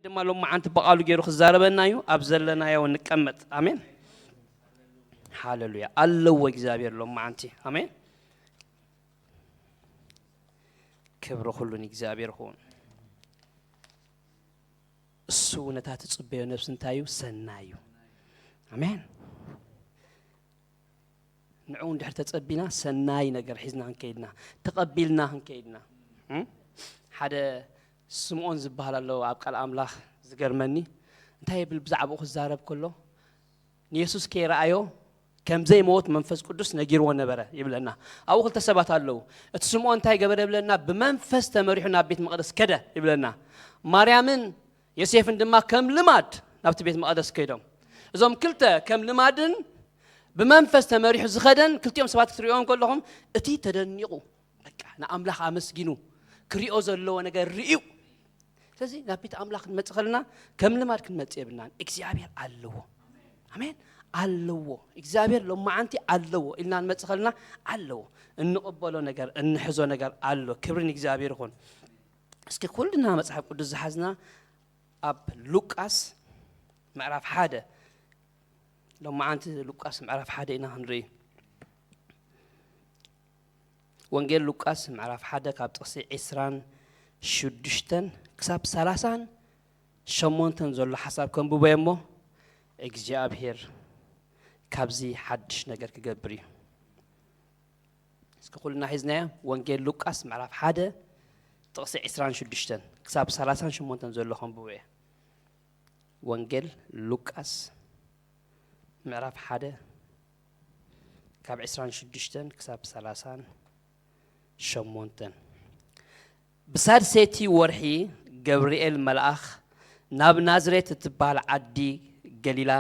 ድማ ሎመዓንቲ ብቓሉ ገይሩ ክዛረበና እዩ። ኣብ ዘለናዮ ንቀመጥ። ኣሜን። ሃሌሉያ። ኣለዎ እግዚኣብሔር ሎመዓንቲ። ኣሜን። ክብሪ ኩሉ ንእግዚኣብሔር ይኹን። እሱ ነታ ትጽበዮ ነፍሲ እንታይ እዩ? ሰናይ እዩ። ኣሜን። ንዕኡ እንድሕር ተጸቢና ሰናይ ነገር ሒዝና ክንከይድና፣ ተቐቢልና ክንከይድና። እም? ሓደ ስምዖን ዝበሃል ኣሎ ኣብ ቃል ኣምላኽ ዝገርመኒ። እንታይ ይብል ብዛዕባኡ ክዛረብ ከሎ? ንየሱስ ከይረኣዮ ከም ዘይመወት መንፈስ ቅዱስ ነጊርዎ ነበረ ይብለና። ኣብኡ ክልተ ሰባት ኣለዉ። እቲ ስምዖን እንታይ ገበረ ይብለና? ብመንፈስ ተመሪሑ ናብ ቤት መቕደስ ከደ ይብለና። ማርያምን ዮሴፍን ድማ ከም ልማድ ናብቲ ቤት መቕደስ ከይዶም። እዞም ክልተ ከም ልማድን ብመንፈስ ተመሪሑ ዝኸደን ክልቲኦም ሰባት ክትሪኦም ከለኹም እቲ ተደኒቑ በቃ ንኣምላኽ ኣመስጊኑ ክሪኦ ዘለዎ ነገር ርእዩ። ስለዚ ናብ ቤት ኣምላኽ ክንመጽእ ከለና ከም ልማድ ክንመጽእ የብልናን። እግዚኣብሔር ኣለዎ። ኣሜን። ኣለዎ። እግዚኣብሔር ሎመዓንቲ ኣለዎ ኢልና ንመጽእ ከለና ኣለዎ። እንቕበሎ ነገር፣ እንሕዞ ነገር ኣሎ። ክብሪ ንእግዚኣብሔር ይኹን። እስኪ ኩልና መጽሓፍ ቅዱስ ዝሓዝና ኣብ ሉቃስ ምዕራፍ ሓደ፣ ሎመዓንቲ ሉቃስ ምዕራፍ ሓደ ኢና ክንርኢ። ወንጌል ሉቃስ ምዕራፍ ሓደ ካብ ጥቕሲ ዕስራን ሽዱሽተን ክሳብ ሰላሳን ሸሞንተን ዘሎ ሓሳብ ከንብቦ እየ እሞ እግዚኣብሔር ካብዚ ሓድሽ ነገር ክገብር እዩ። እስኪ ኩልና ሒዝናዮ። ወንጌል ሉቃስ ምዕራፍ ሓደ ጥቕሲ ዕስራን ሽዱሽተን ክሳብ ሰላሳን ሸሞንተን ዘሎ ከንብቦ እየ። ወንጌል ሉቃስ ምዕራፍ ሓደ ካብ ዕስራን ሽዱሽተን ክሳብ ሰላሳን ሸሞንተን። ብሳድሰይቲ ወርሒ ገብርኤል መልኣኽ ናብ ናዝሬት እትበሃል ዓዲ ገሊላ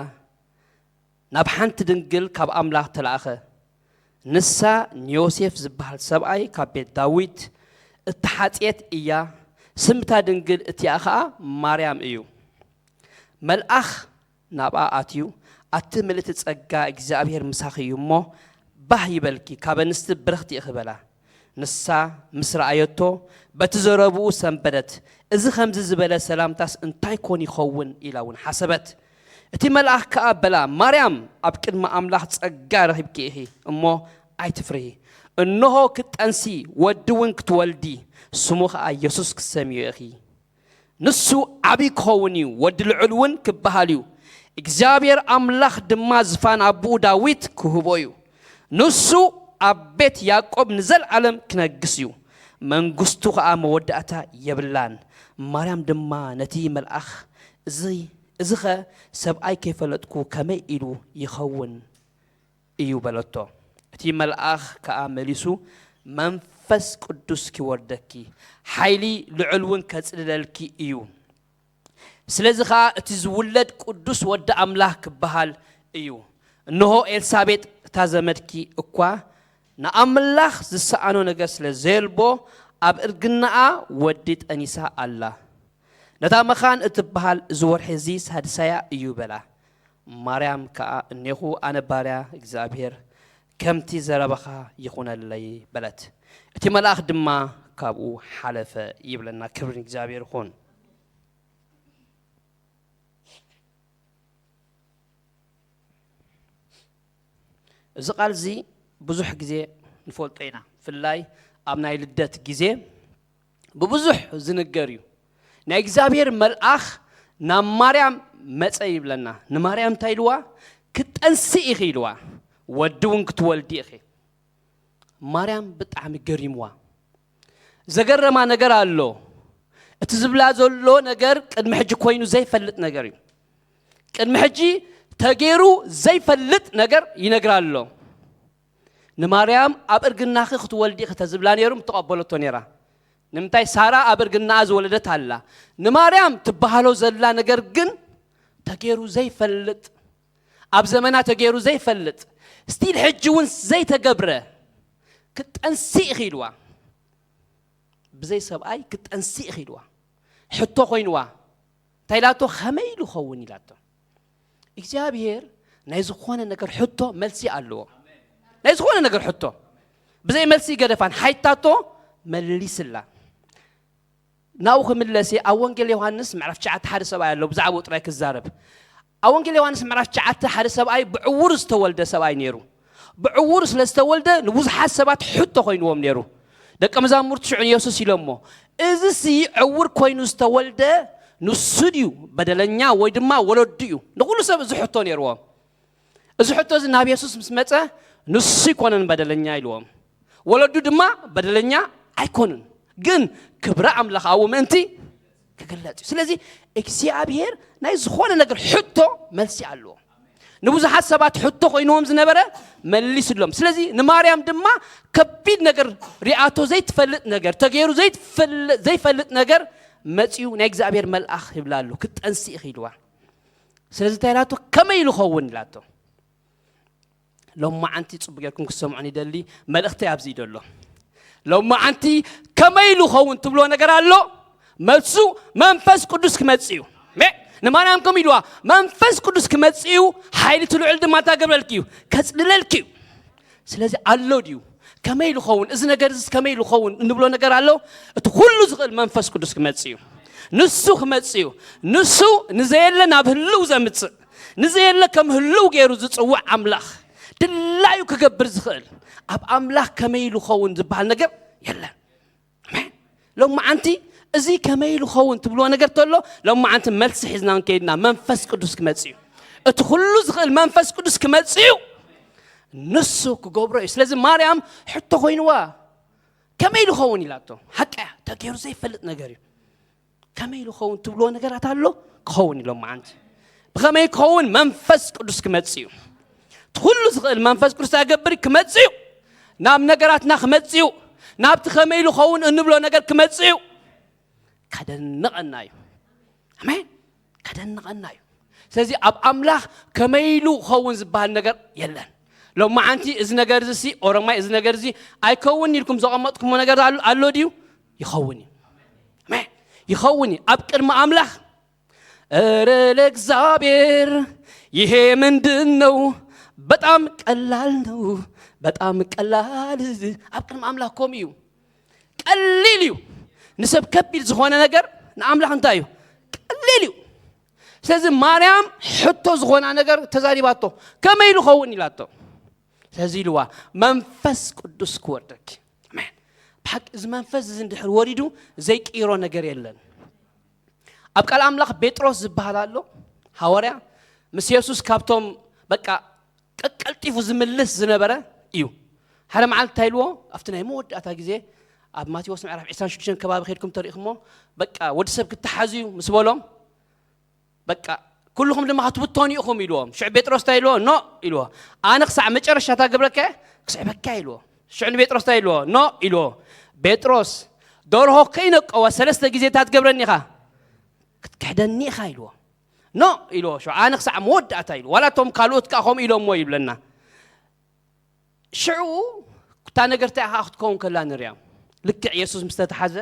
ናብ ሓንቲ ድንግል ካብ ኣምላኽ ተላእኸ። ንሳ ንዮሴፍ ዝበሃል ሰብኣይ ካብ ቤት ዳዊት እተሓጽየት እያ። ስም እታ ድንግል እቲኣ ኸኣ ማርያም እዩ። መልኣኽ ናብኣ ኣትዩ፣ ኣቲ ምልእቲ ጸጋ እግዚኣብሔር ምሳኺ እዩ እሞ፣ ባህ ይበልኪ፣ ካብ ኣንስቲ ብርኽቲ ኢኺ በላ። ንሳ ምስ ረኣየቶ፣ በቲ ዘረብኡ ሰንበደት። እዚ ኸምዚ ዝበለ ሰላምታስ እንታይ ኮን ይኸውን? ኢላ እውን ሓሰበት። እቲ መልኣኽ ከኣ በላ፣ ማርያም፣ ኣብ ቅድሚ ኣምላኽ ጸጋ ረኺብኪ ኢኺ እሞ ኣይትፍርሂ። እንሆ ክትጠንሲ፣ ወዲ እውን ክትወልዲ፣ ስሙ ኸኣ የሱስ ክትሰምዮ ኢኺ። ንሱ ዓቢ ክኸውን እዩ፣ ወዲ ልዑል እውን ክበሃል እዩ። እግዚኣብሔር ኣምላኽ ድማ ዝፋን ኣቦኡ ዳዊት ክህቦ እዩ። ንሱ ኣብ ቤት ያዕቆብ ንዘለዓለም ክነግስ እዩ፣ መንግስቱ ኸኣ መወዳእታ የብላን። ማርያም ድማ ነቲ መልኣኽ፣ እዚ እዚኸ ሰብኣይ ከይፈለጥኩ ከመይ ኢሉ ይኸውን እዩ በለቶ። እቲ መልኣኽ ከኣ መሊሱ፣ መንፈስ ቅዱስ ኪወርደኪ፣ ሓይሊ ልዑል እውን ከጽልለልኪ እዩ። ስለዚ ኸኣ እቲ ዝውለድ ቅዱስ ወዲ ኣምላኽ ክበሃል እዩ። እንሆ ኤልሳቤጥ እታ ዘመድኪ እኳ ንኣምላኽ ዝሰኣኖ ነገር ስለ ዘየልቦ ኣብ እርግናኣ ወዲ ጠኒሳ ኣላ። ነታ መኻን እትበሃል እዚ ወርሒ እዚ ሳድሳያ እዩ በላ። ማርያም ከኣ እኔኹ ኣነ ባርያ እግዚኣብሔር ከምቲ ዘረባኻ ይኹነለይ በለት። እቲ መልኣኽ ድማ ካብኡ ሓለፈ ይብለና። ክብሪ ንእግዚኣብሔር ይኹን። እዚ ቃል እዚ ብዙሕ ግዜ ንፈልጦ ኢና። ብፍላይ ኣብ ናይ ልደት ግዜ ብብዙሕ ዝንገር እዩ። ናይ እግዚኣብሔር መልኣኽ ናብ ማርያም መጸ ይብለና። ንማርያም እንታይ ኢልዋ? ክትጠንሲ ኢኺ ኢልዋ። ወዲ እውን ክትወልዲ ኢኺ። ማርያም ብጣዕሚ ገሪምዋ። ዘገረማ ነገር ኣሎ። እቲ ዝብላ ዘሎ ነገር ቅድሚ ሕጂ ኮይኑ ዘይፈልጥ ነገር እዩ። ቅድሚ ሕጂ ተገይሩ ዘይፈልጥ ነገር ይነግራ ኣሎ። ንማርያም ኣብ እርግናኺ ክትወልዲ ኢኺ ተዝብላ ነይሩ ምተቐበለቶ ነይራ። ንምንታይ? ሳራ ኣብ እርግናኣ ዝወለደት ኣላ። ንማርያም ትበሃሎ ዘላ ነገር ግን ተገይሩ ዘይፈልጥ፣ ኣብ ዘመና ተገይሩ ዘይፈልጥ፣ ስቲል ሕጂ እውን ዘይተገብረ፣ ክትጠንሲ ኢኺ ኢልዋ። ብዘይ ሰብኣይ ክትጠንሲ ኢኺ ኢልዋ። ሕቶ ኮይንዋ። እንታይ ኢላቶ? ከመይ ኢሉ ኸውን ኢላቶ። እግዚኣብሔር ናይ ዝኾነ ነገር ሕቶ መልሲ ኣለዎ። ናይ ዝኾነ ነገር ሕቶ ብዘይ መልሲ ገደፋን ሓይታቶ መሊስላ። ናብኡ ክምለስ እየ። ኣብ ወንጌል ዮሃንስ ምዕራፍ ትሽዓተ ሓደ ሰብኣይ ኣሎ፣ ብዛዕባኡ ጥራይ ክዛረብ። ኣብ ወንጌል ዮሃንስ ምዕራፍ ትሽዓተ ሓደ ሰብኣይ ብዕውር ዝተወልደ ሰብኣይ ነይሩ። ብዕውር ስለ ዝተወልደ ንብዙሓት ሰባት ሕቶ ኮይንዎም ነይሩ። ደቀ መዛሙርቱ ሽዑ ንየሱስ ኢሎሞ፣ "እዚሲ ዕውር ኮይኑ ዝተወልደ ንሱ ድዩ በደለኛ ወይ ድማ ወለዱ እዩ?" ንኹሉ ሰብ እዚ ሕቶ ነይርዎም። እዚ ሕቶ እዚ ናብ የሱስ ምስ መጸ፣ "ንሱ ኣይኮነን በደለኛ" ኢልዎም። "ወለዱ ድማ በደለኛ ኣይኮኑን፣ ግን ክብሪ ኣምላኽ ኣብኡ ምእንቲ ክግለጽ እዩ። ስለዚ እግዚኣብሔር ናይ ዝኾነ ነገር ሕቶ መልሲ ኣለዎ። ንብዙሓት ሰባት ሕቶ ኮይንዎም ዝነበረ መሊስሎም። ስለዚ ንማርያም ድማ ከቢድ ነገር ሪኣቶ ዘይትፈልጥ ነገር፣ ተገይሩ ዘይትፈል-፣ ዘይፈልጥ ነገር መጺኡ ናይ እግዚኣብሔር መልኣኽ ይብላ ኣሎ፣ "ክትጠንሲ ኢኺ" ኢልዋ። ስለዚ እንታይ ኢላቶ? "ከመይ ኢሉ ኸውን?" ኢላቶ። ሎማዓንቲ ጽቡቅ ጌርኩም ክሰምዑን ይደሊ፣ መልእኽተይ ኣብዚ እዩ ዘሎ። ሎማዓንቲ ከመይ ኢሉ ኸውን ትብሎ ነገር ኣሎ፣ መልሱ መንፈስ ቅዱስ ክመጽእ እዩ። ሜ-፣ ንማርያም ከምኡ ኢልዋ፣ መንፈስ ቅዱስ ክመጽእ እዩ፣ ሓይሊ እቲ ልዑል ድማ እንታይ ገብረልኪ እዩ? ከጽልለልኪ እዩ። ስለዚ ኣሎ ድዩ? ከመይ ኢሉ ኸውን? እዚ ነገር እዚ ከመይ ኢሉ ኸውን እንብሎ ነገር ኣሎ። እቲ ኩሉ ዝኽእል መንፈስ ቅዱስ ክመጽእ እዩ። ንሱ ክመጽእ እዩ። ንሱ ንዘየለ ናብ ህልው ዘምጽእ፣ ንዘየለ ከም ህልው ገይሩ ዝጽውዕ ኣምላኽ፣ ድላዩ ክገብር ዝኽእል፣ ኣብ ኣምላኽ ከመይ ኢሉ ኸውን ዝበሃል ነገር የለን። ኣሜን። ሎማዓንቲ እዚ ከመይ ኢሉ ኸውን ትብልዎ ነገር ተሎ፣ ሎማዓንቲ መልሲ ሒዝና ከይድና መንፈስ ቅዱስ ክመጽእ እዩ። እቲ ኩሉ ዝኽእል መንፈስ ቅዱስ ክመጽእ እዩ። ንሱ ክገብሮ እዩ። ስለዚ ማርያም ሕቶ ኮይንዋ፣ "ከመይ ኢሉ ኸውን?" ኢላቶ። ሓቃ እያ፣ ተገይሩ ዘይፈልጥ ነገር እዩ። ከመይ ኢሉ ኸውን ትብልዎ ነገራት ኣሎ፣ ክኸውን እዩ ሎማዓንቲ። ብኸመይ ክኸውን? መንፈስ ቅዱስ ክመጽእ እዩ። እቲ ኩሉ ዝኽእል መንፈስ ቅዱስ ኣገብር ክመጽእ እዩ። ናብ ነገራትና ክመጽእ እዩ። ናብቲ ከመይ ኢሉ ኸውን እንብሎ ነገር ክመጽእ እዩ። ከደንቐና እዩ። ኣሜን። ከደንቐና እዩ። ስለዚ ኣብ ኣምላኽ ከመይ ኢሉ ኸውን ዝበሃል ነገር የለን። ሎማዓንቲ እዚ ነገር እዚ ሲ፣ ኦሮማይ እዚ ነገር እዚ ኣይከውን ኢልኩም ዘቐመጥኩሞ ነገር ኣሎ፣ ኣሎ ድዩ? ይኸውን እዩ። ኣሜን። ይኸውን እዩ። ኣብ ቅድሚ ኣምላኽ፣ "እረ ለእግዚአብሔር ይሄ ምንድን ነው? በጣም ቀላል ነው፣ በጣም ቀላል።" ኣብ ቅድሚ ኣምላኽ ከምኡ እዩ። ቀሊል እዩ። ንሰብ ከቢድ ዝኾነ ነገር ንኣምላኽ እንታይ እዩ? ቀሊል እዩ። ስለዚ ማርያም ሕቶ ዝኾና ነገር ተዛሪባቶ። "ከመይ ኢሉ ኸውን?" ኢላቶ። ስለዚ ኢልዋ፣ "መንፈስ ቅዱስ ክወርደኪ።" ኣሜን። ብሓቂ እዚ መንፈስ እዚ እንድሕር ወሪዱ ዘይቅይሮ ነገር የለን። ኣብ ቃል ኣምላኽ ጴጥሮስ ዝበሃል ኣሎ፣ ሃዋርያ፣ ምስ የሱስ ካብቶም በቃ ቀቀልጢፉ ዝምልስ ዝነበረ እዩ። ሓደ መዓልቲ እንታይ ኢልዎ? ኣብቲ ናይ መወዳእታ ግዜ ኣብ ማቴዎስ ምዕራፍ ዕስራን ሽዱሽተን ከባቢ ከድኩም ተሪእኹሞ፣ በቃ ወዲ ሰብ ክተሓዝ እዩ ምስ በሎም፣ በቃ ኩልኹም ድማ ክትብተኑ ኢኹም ኢልዎም። ሽዑ ጴጥሮስ እንታይ ኢልዎ? "ኖ" ኢልዎ። "ኣነ ክሳዕ መጨረሻ እታ ገብረካ እየ፣ ክስዕበካ" ኢልዎ። ሽዑ ንጴጥሮስ እንታይ ኢልዎ? "ኖ" ኢልዎ። "ጴጥሮስ፣ ደርሆ ከይነቀወ ሰለስተ ግዜ እንታይ ትገብረኒ ኢኻ? ክትክሕደኒ ኢኻ" ኢልዎ። "ኖ" ኢልዎ። ሽዑ "ኣነ ክሳዕ መወዳእታ" ኢሉ። ዋላ እቶም ካልኦት ከኣ ከምኡ ኢሎሞ ይብለና። ሽዑ እታ ነገር እንታይ ኢኻ ክትከውን ከላ ንሪኣ። ልክዕ የሱስ ምስ ተተሓዘ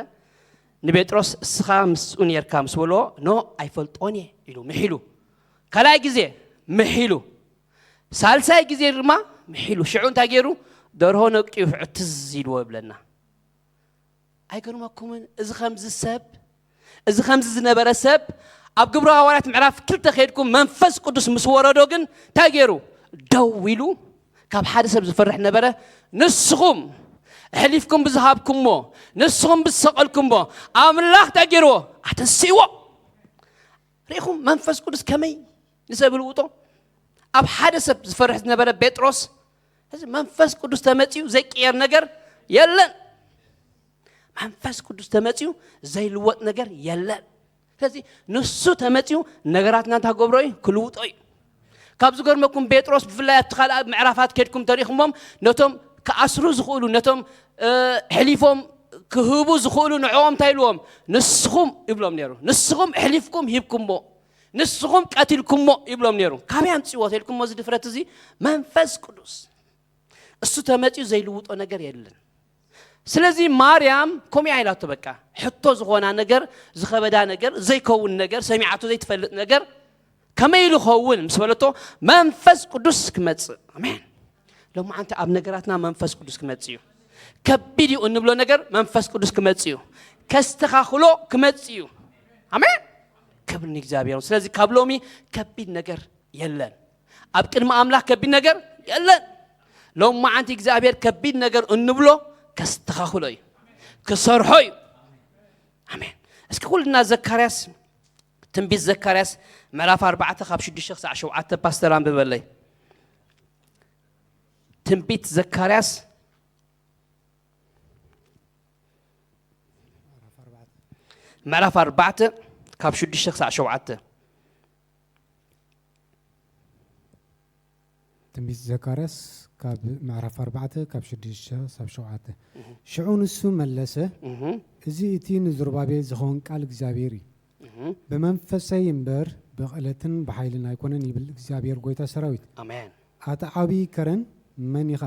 ንጴጥሮስ፣ "እስኻ ምስኡ ኔርካ" ምስ በሎ፣ "ኖ ኣይፈልጦን እየ" ኢሉ ምሒሉ። ካልኣይ ግዜ ምሒሉ። ሳልሳይ ግዜ ድማ ምሒሉ። ሽዑ እንታይ ገይሩ? "ደርሆ ነቂዩ ሽዑ ትዝ" ኢልዎ ይብለና። ኣይገርመኩምን? እዚ ከምዚ ሰብ፣ እዚ ከምዚ ዝነበረ ሰብ ኣብ ግብረ ሃዋርያት ምዕራፍ ክልተ ከይድኩም መንፈስ ቅዱስ ምስ ወረዶ ግን እንታይ ገይሩ? ደው ኢሉ ካብ ሓደ ሰብ ዝፈርሕ ነበረ። ንስኹም ኣሕሊፍኩም ብዝሃብኩሞ፣ ንስኹም ብዝሰቐልኩሞ ኣምላኽ እንታይ ገይርዎ? ኣተንሲእዎ። ርኢኹም መንፈስ ቅዱስ ከመይ ንሰብ ይልውጦ? ኣብ ሓደ ሰብ ዝፈርሕ ዝነበረ ጴጥሮስ፣ እዚ መንፈስ ቅዱስ ተመጺኡ ዘይቅየር ነገር የለን። መንፈስ ቅዱስ ተመጺኡ ዘይልወጥ ነገር የለን። ስለዚ ንሱ ተመጺኡ ነገራትና እንታይ ክገብሮ እዩ? ክልውጦ እዩ። ካብ ዝገርመኩም ጴጥሮስ ብፍላይ ኣብቲ ካልኣ ምዕራፋት ከድኩም ተሪእኹሞም ነቶም ክኣስሩ ዝኽእሉ፣ ነቶም፣ እ፣ ሕሊፎም ክህቡ ዝኽእሉ ንዕኦም እንታይ ኢልዎም? ንስኹም ይብሎም ነይሩ። ንስኹም ኣሕሊፍኩም ሂብኩሞ፣ ንስኹም ቀቲልኩሞ ይብሎም ነይሩ። ካበይ ኣምጺእዎ ተልኩሞ እዚ ድፍረት እዚ? መንፈስ ቅዱስ። እሱ ተመጺኡ ዘይልውጦ ነገር የለን። ስለዚ ማርያም ከምኡ ኢያ ኢላቶ በቃ። ሕቶ ዝኾና ነገር፣ ዝኸበዳ ነገር፣ ዘይከውን ነገር፣ ሰሚዓቶ ዘይትፈልጥ ነገር ከመይ ኢሉ ኸውን ምስ በለቶ መንፈስ ቅዱስ ክመጽእ። ኣሜን። ሎማዓንቲ ኣብ ነገራትና መንፈስ ቅዱስ ክመጽእ እዩ። ከቢድ እዩ እንብሎ ነገር መንፈስ ቅዱስ ክመጽእ እዩ። ከስተኻኽሎ ክመጽእ እዩ። ኣሜን። ክብሪ ንእግዚኣብሔር። ስለዚ ካብ ሎሚ ከቢድ ነገር የለን። ኣብ ቅድሚ ኣምላኽ ከቢድ ነገር የለን። ሎም መዓንቲ እግዚኣብሔር ከቢድ ነገር እንብሎ ከስተኻኽሎ እዩ፣ ክሰርሖ እዩ። ኣሜን። እስኪ ኩልና ዘካርያስ፣ ትንቢት ዘካርያስ ምዕራፍ ኣርባዕተ ካብ ሽዱሽተ ክሳዕ ሸውዓተ ፓስተር ኣንብበለይ። ትንቢት ዘካርያስ ምዕራፍ ኣርባዕተ ካብ ሽዱሽተ ክሳዕ ሸውዓተ። ትንቢት ዘካርያስ ካብ ምዕራፍ ኣርባዕተ ካብ ሽዱሽተ ሳብ ሸውዓተ። ሽዑ ንሱ መለሰ፣ እዚ እቲ ንዝሩባቤል ዝኸውን ቃል እግዚኣብሔር እዩ። ብመንፈሰይ እምበር ብቕለትን ብሓይልን ኣይኮነን ይብል እግዚኣብሔር ጐይታ ሰራዊት። ኣሜን። ኣቲ ዓብዪ ከረን መን ኢኻ?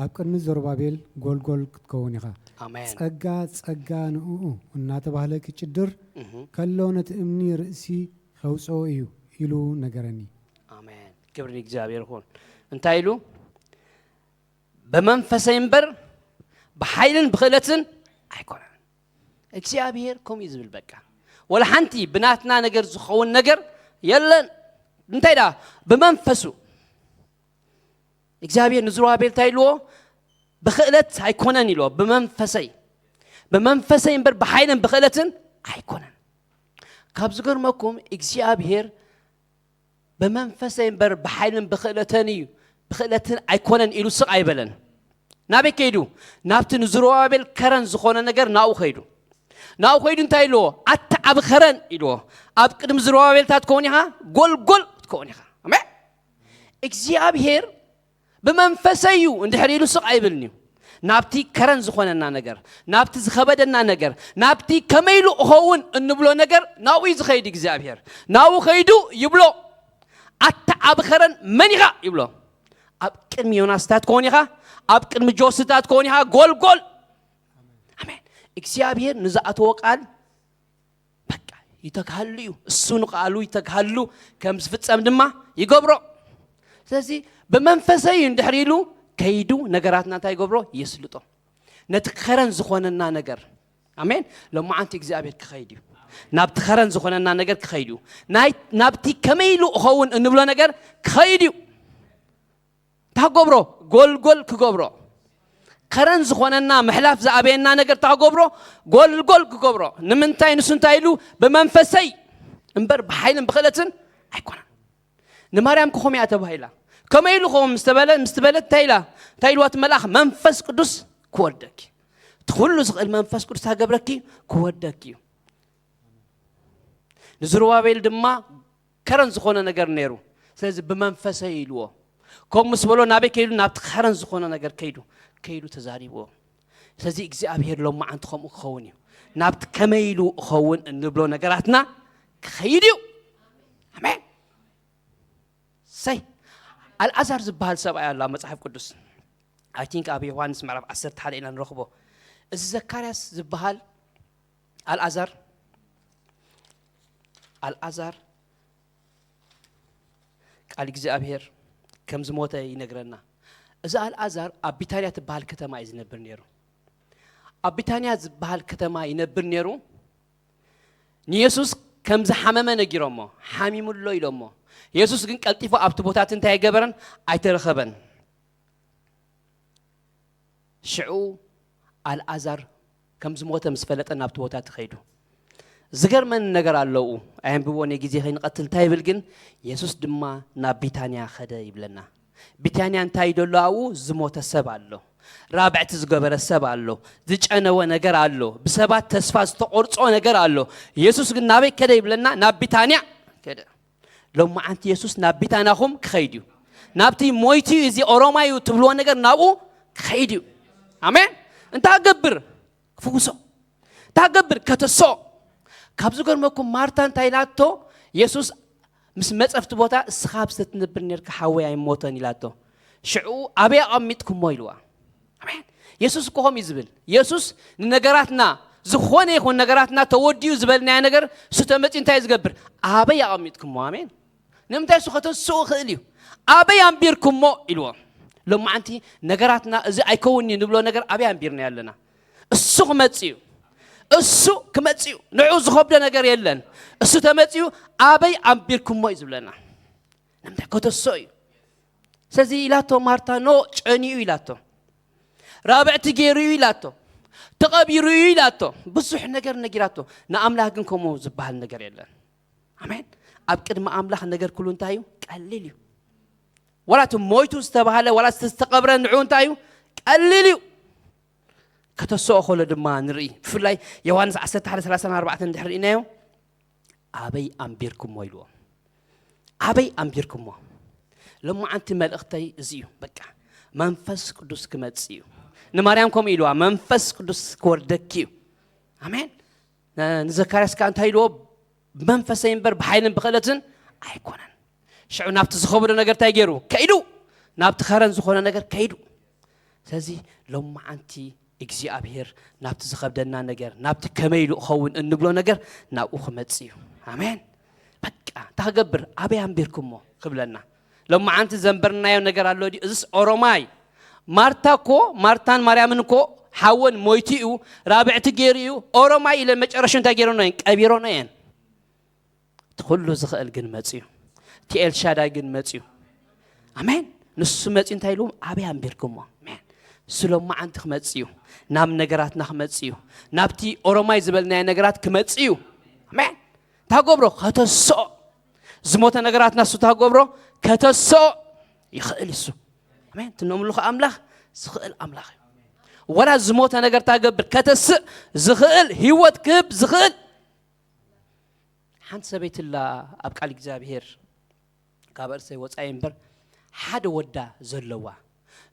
ኣብ ቅድሚ ዘሩባቤል ጐልጐል ክትከውን ኢኻ። ኣሜን። ጸጋ ጸጋ ንእኡ እናተባህለ ክጭድር ከሎ ነቲ እምኒ ርእሲ ኸውጽኦ እዩ ኢሉ ነገረኒ። ኣሜን። ክብሪ ንእግዚኣብሔር ይኹን። እንታይ ኢሉ? ብመንፈሰይ እምበር ብሓይልን ብኽእለትን ኣይኮነን። እግዚኣብሔር ከምኡ እዩ ዝብል። በቃ ወላ ሓንቲ ብናትና ነገር ዝኸውን ነገር የለን። እንታይ ደኣ? ብመንፈሱ እግዚኣብሔር ንዝሩባቤል እንታይ ኢልዎ? ብኽእለት ኣይኮነን ኢልዎ፣ ብመንፈሰይ፣ ብመንፈሰይ እምበር ብሓይልን ብኽእለትን ኣይኮነን። ካብ ዝገርመኩም እግዚኣብሔር ብመንፈሰይ እምበር ብሓይልን ብኽእለትን እዩ፣ ብኽእለትን ኣይኮነን ኢሉ ስቕ ኣይበለን። ናበይ ከይዱ? ናብቲ ንዝሩባቤል ከረን ዝኾነ ነገር ናብኡ ከይዱ። ናብኡ ከይዱ እንታይ ኢልዎ? ኣታ ዓቢ ከረን ኢልዎ። ኣብ ቅድሚ ዝሩባቤል እንታይ ትኸውን ኢኻ? ጎልጎል ትኸውን ኢኻ። ኣሜን። እግዚኣብሔር ብመንፈሰይ እዩ እንድሕር ኢሉ ስቕ ኣይብልን እዩ። ናብቲ ከረን ዝኾነና ነገር፣ ናብቲ ዝኸበደና ነገር፣ ናብቲ ከመይ ኢሉ እኸውን እንብሎ ነገር ናብኡ እዩ ዝኸይድ እግዚኣብሔር። ናብኡ ከይዱ ይብሎ፣ ኣታ ዓቢ ከረን መን ኢኻ ይብሎ። ኣብ ቅድሚ ዮናስ እንታይ ትኸውን ኢኻ? ኣብ ቅድሚ ጆሲ እንታይ ትኸውን ኢኻ? ጎልጎል። ኣሜን። እግዚኣብሔር ንዝኣተዎ ቃል በቃ ይተግሃሉ እዩ። እሱ ንቃሉ ይተግሃሉ፣ ከም ዝፍጸም ድማ ይገብሮ። ስለዚ ብመንፈሰይ እንድሕር ኢሉ ከይዱ ነገራትና እንታይ ይገብሮ? የስልጦ። ነቲ ከረን ዝኾነና ነገር፣ ኣሜን። ሎማዓንቲ እግዚኣብሔር ክኸይድ እዩ። ናብቲ ከረን ዝኾነና ነገር ክኸይድ እዩ። ናይ ናብቲ ከመይ ኢሉ እኸውን እንብሎ ነገር ክኸይድ እዩ። እንታይ ክገብሮ? ጎልጎል ክገብሮ። ከረን ዝኾነና ምሕላፍ ዝኣበየና ነገር እንታይ ክገብሮ? ጎልጎል ክገብሮ። ንምንታይ? ንሱ እንታይ ኢሉ? ብመንፈሰይ እምበር ብሓይልን ብኽእለትን ኣይኮነን። ንማርያም ከ ኸምኡ እያ ተባሂላ። ከመይ ኢሉ ኸውን ምስ ተበለ ምስ ትበለት እንታይ ኢላ? እንታይ ኢልዋ እቲ መልኣኽ? መንፈስ ቅዱስ ክወርደኪ፣ እቲ ኩሉ ዝኽእል መንፈስ ቅዱስ ታገብረኪ ክወርደኪ እዩ። ንዝሩባቤል ድማ ከረን ዝኾነ ነገር ነይሩ። ስለዚ ብመንፈሰይ ኢልዎ። ከምኡ ምስ በሎ ናበይ ከይዱ? ናብቲ ከረን ዝኾነ ነገር ከይዱ፣ ከይዱ ተዛሪብዎ። ስለዚ እግዚኣብሔር ሎማዓንቲ ከምኡ ክኸውን እዩ። ናብቲ ከመይ ኢሉ እኸውን እንብሎ ነገራትና ክኸይድ እዩ። ኣሜን። ሰይ ኣልዓዛር ዝበሃል ሰብኣይ ኣሎ ኣብ መጽሓፍ ቅዱስ። ኣይ ቲንክ ኣብ ዮሃንስ ምዕራፍ ዓሰርተ ሓደ ኢና ንረኽቦ። እዚ ዘካርያስ ዝበሃል ኣልዓዛር ኣልዓዛር ቃል እግዚኣብሔር ከም ዝሞተ ይነግረና። እዚ ኣልዓዛር ኣብ ቢታንያ ትበሃል ከተማ እዩ ዝነብር ነይሩ። ኣብ ቢታንያ ዝበሃል ከተማ ይነብር ነይሩ። ንየሱስ ከም ዝሓመመ ነጊሮሞ፣ ሓሚሙ ኣሎ ኢሎሞ። የሱስ ግን ቀልጢፉ ኣብቲ ቦታት እንታይ ኣይገበረን? ኣይተረኸበን። ሽዑ ኣልዓዛር ከም ዝሞተ ምስ ፈለጠ ናብቲ ቦታ ተኸይዱ። ዝገርመኒ ነገር ኣለዉ። ኣየንብቦ ነይ ግዜ ከይንቐትል እንታይ ይብል ግን? የሱስ ድማ ናብ ቢታንያ ኸደ ይብለና። ቢታንያ እንታይ ደሎ ኣብኡ? ዝሞተ ሰብ ኣሎ። ራብዕቲ ዝገበረ ሰብ ኣሎ። ዝጨነወ ነገር ኣሎ። ብሰባት ተስፋ ዝተቖርጾ ነገር ኣሎ። የሱስ ግን ናበይ ከደ ይብለና? ናብ ቢታንያ ከደ። ሎማዓንቲ የሱስ ናብ ቢታንያኹም ክኸይድ እዩ። ናብቲ ሞይቱ እዩ፣ እዚ ኦሮማይ እዩ ትብልዎ ነገር ናብኡ ክኸይድ እዩ። ኣሜን። እንታይ ገብር? ክፍውሶ። እንታይ ገብር? ከተሶ። ካብ ዝገርመኩም ማርታ እንታይ ኢላቶ? የሱስ ምስ መጸ ኣብቲ ቦታ እስኻ ኣብ ዝተትነብር ነርካ ሓወይ ኣይሞተን ኢላቶ። ሽዑ ኣበይ ኣቐሚጥኩሞ ኢልዋ። ኣሜን። የሱስ እኮ ከምኡ እዩ ዝብል። የሱስ ንነገራትና ዝኾነ ይኹን ነገራትና ተወዲኡ ዝበልናዮ ነገር እሱ ተመጺኡ እንታይ እዩ ዝገብር? ኣበይ ኣቐሚጥኩሞ? ኣሜን። ንምንታይ እሱ ከተንስኡ ይኽእል እዩ። ኣበይ ኣንቢርኩሞ ኢልዎ። ሎማዓንቲ ነገራትና እዚ ኣይከውን እዩ ንብሎ ነገር ኣበይ ኣንቢርና ኣለና? እሱ ክመጽእ እዩ። እሱ ክመጽእ እዩ። ንዑ ዝኸብዶ ነገር የለን። እሱ ተመጽኡ ኣበይ ኣንቢርኩሞ እዩ ዝብለና። ንምንታይ ከተስኦ እዩ። ስለዚ ኢላቶ ማርታ፣ ኖ፣ ጨንዩ ኢላቶ። ራብዕቲ ገይሩ እዩ ኢላቶ። ተቐቢሩ እዩ ኢላቶ። ብዙሕ ነገር ነጊራቶ። ንኣምላኽ ግን ከምኡ ዝበሃል ነገር የለን። ኣሜን። ኣብ ቅድሚ ኣምላኽ ነገር ኩሉ እንታይ እዩ? ቀሊል እዩ። ዋላ እቲ ሞይቱ ዝተባህለ፣ ዋላ እቲ ዝተቐብረ ንዑ እንታይ እዩ? ቀሊል እዩ። ከተስኦ ከሎ ድማ ንርኢ። ብፍላይ ዮሃንስ ዓሰርተ ሓደ ሰላሳን ኣርባዕተን እንድሕር ርኢናዮ፣ ኣበይ ኣንቢርኩሞ ኢልዎ። ኣበይ ኣንቢርኩሞ? ሎማዓንቲ መልእኽተይ እዚ እዩ። በቃ መንፈስ ቅዱስ ክመጽእ እዩ። ንማርያም ከምኡ ኢልዋ፣ መንፈስ ቅዱስ ክወርደኪ እዩ። ኣሜን። ን-፣ ንዘካርያስ ከኣ እንታይ ኢልዎ? ብመንፈሰይ እምበር ብሓይልን ብኽእለትን ኣይኮነን። ሽዑ ናብቲ ዝኸበዶ ነገር እንታይ ገይሩ? ከይዱ። ናብቲ ከረን ዝኾነ ነገር ከይዱ። ስለዚ ሎማዓንቲ እግዚኣብሔር ናብቲ ዝኸብደና ነገር፣ ናብቲ ከመይ ኢሉ እኸውን እንብሎ ነገር ናብኡ ክመጽእ እዩ። ኣሜን። በቃ እንታይ ክገብር? ኣበይ ኣንቢርኩሞ ክብለና። ሎማዓንቲ ዘንበርናዮ ነገር ኣሎ ድዩ? እዝስ ኦሮማይ። ማርታ እኮ፣ ማርታን ማርያምን እኮ ሓወን ሞይቱ እዩ፣ ራብዕቲ ገይሩ እዩ፣ ኦሮማይ ኢለን መጨረሹ እንታይ ገይረኖ እየን? ቀቢረኖ እየን። እቲ ኩሉ ዝኽእል ግን መጽዩ። እቲ ኤልሻዳይ ግን መጽዩ። ኣሜን። ንሱ መጽዩ እንታይ ኢሉ? ኣበይ ኣንቢርኩሞ? ኣሜን። ንሱ ሎማዓንቲ ክመጽእ እዩ። ናብ ነገራትና ክመጽእ እዩ። ናብቲ ኦሮማይ ዝበልናዮ ነገራት ክመጽእ እዩ። ኣሜን። እንታይ ገብሮ? ከተስኦ። ዝሞተ ነገራትና እሱ እንታይ ገብሮ? ከተስኦ ይኽእል እሱ። ኣሜን። እቲ ነምልኾ ኣምላኽ ዝኽእል ኣምላኽ እዩ። ወላ ዝሞተ ነገር እንታይ ገብር? ከተስእ ዝኽእል፣ ህይወት ክህብ ዝኽእል። ሓንቲ ሰበይቲ ኣላ ኣብ ቃል እግዚኣብሔር፣ ካብ ርእሰይ ወጻኢ እምበር፣ ሓደ ወዳ ዘለዋ፣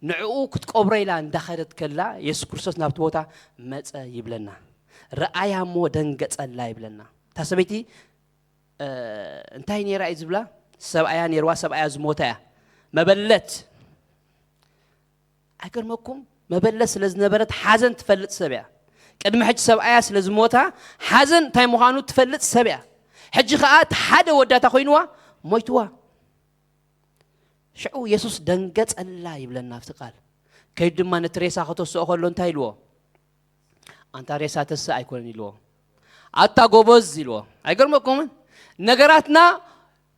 ንዕኡ ክትቀብሮ ኢላ እንዳኸደት ከላ የሱስ ክርስቶስ ናብቲ ቦታ መጸ ይብለና። ረኣያ እሞ ደንገጸላ ይብለና። እታ ሰበይቲ፣ እ፣ እንታይ ነይራ እዩ ዝብላ? ሰብኣያ ነይርዋ፣ ሰብኣያ ዝሞታ እያ። መበለት። ኣይገርመኩም? መበለት ስለ ዝነበረት ሓዘን ትፈልጥ ሰብ እያ። ቅድሚ ሕጂ ሰብኣያ ስለ ዝሞታ ሓዘን እንታይ ምዃኑ ትፈልጥ ሰብ እያ። ሕጂ ኸኣ እቲ ሓደ ወዳታ ኮይንዋ ሞይትዋ። ሽዑ የሱስ ደንገጸላ ይብለና ኣብቲ ቃል። ከይዱ ድማ ነቲ ሬሳ ከተስኦ ከሎ እንታይ ኢልዎ? ኣንታ ሬሳ ተስእ ኣይኮነን ኢልዎ። ኣታ ጎበዝ ኢልዎ። ኣይገርመኩምን? ነገራትና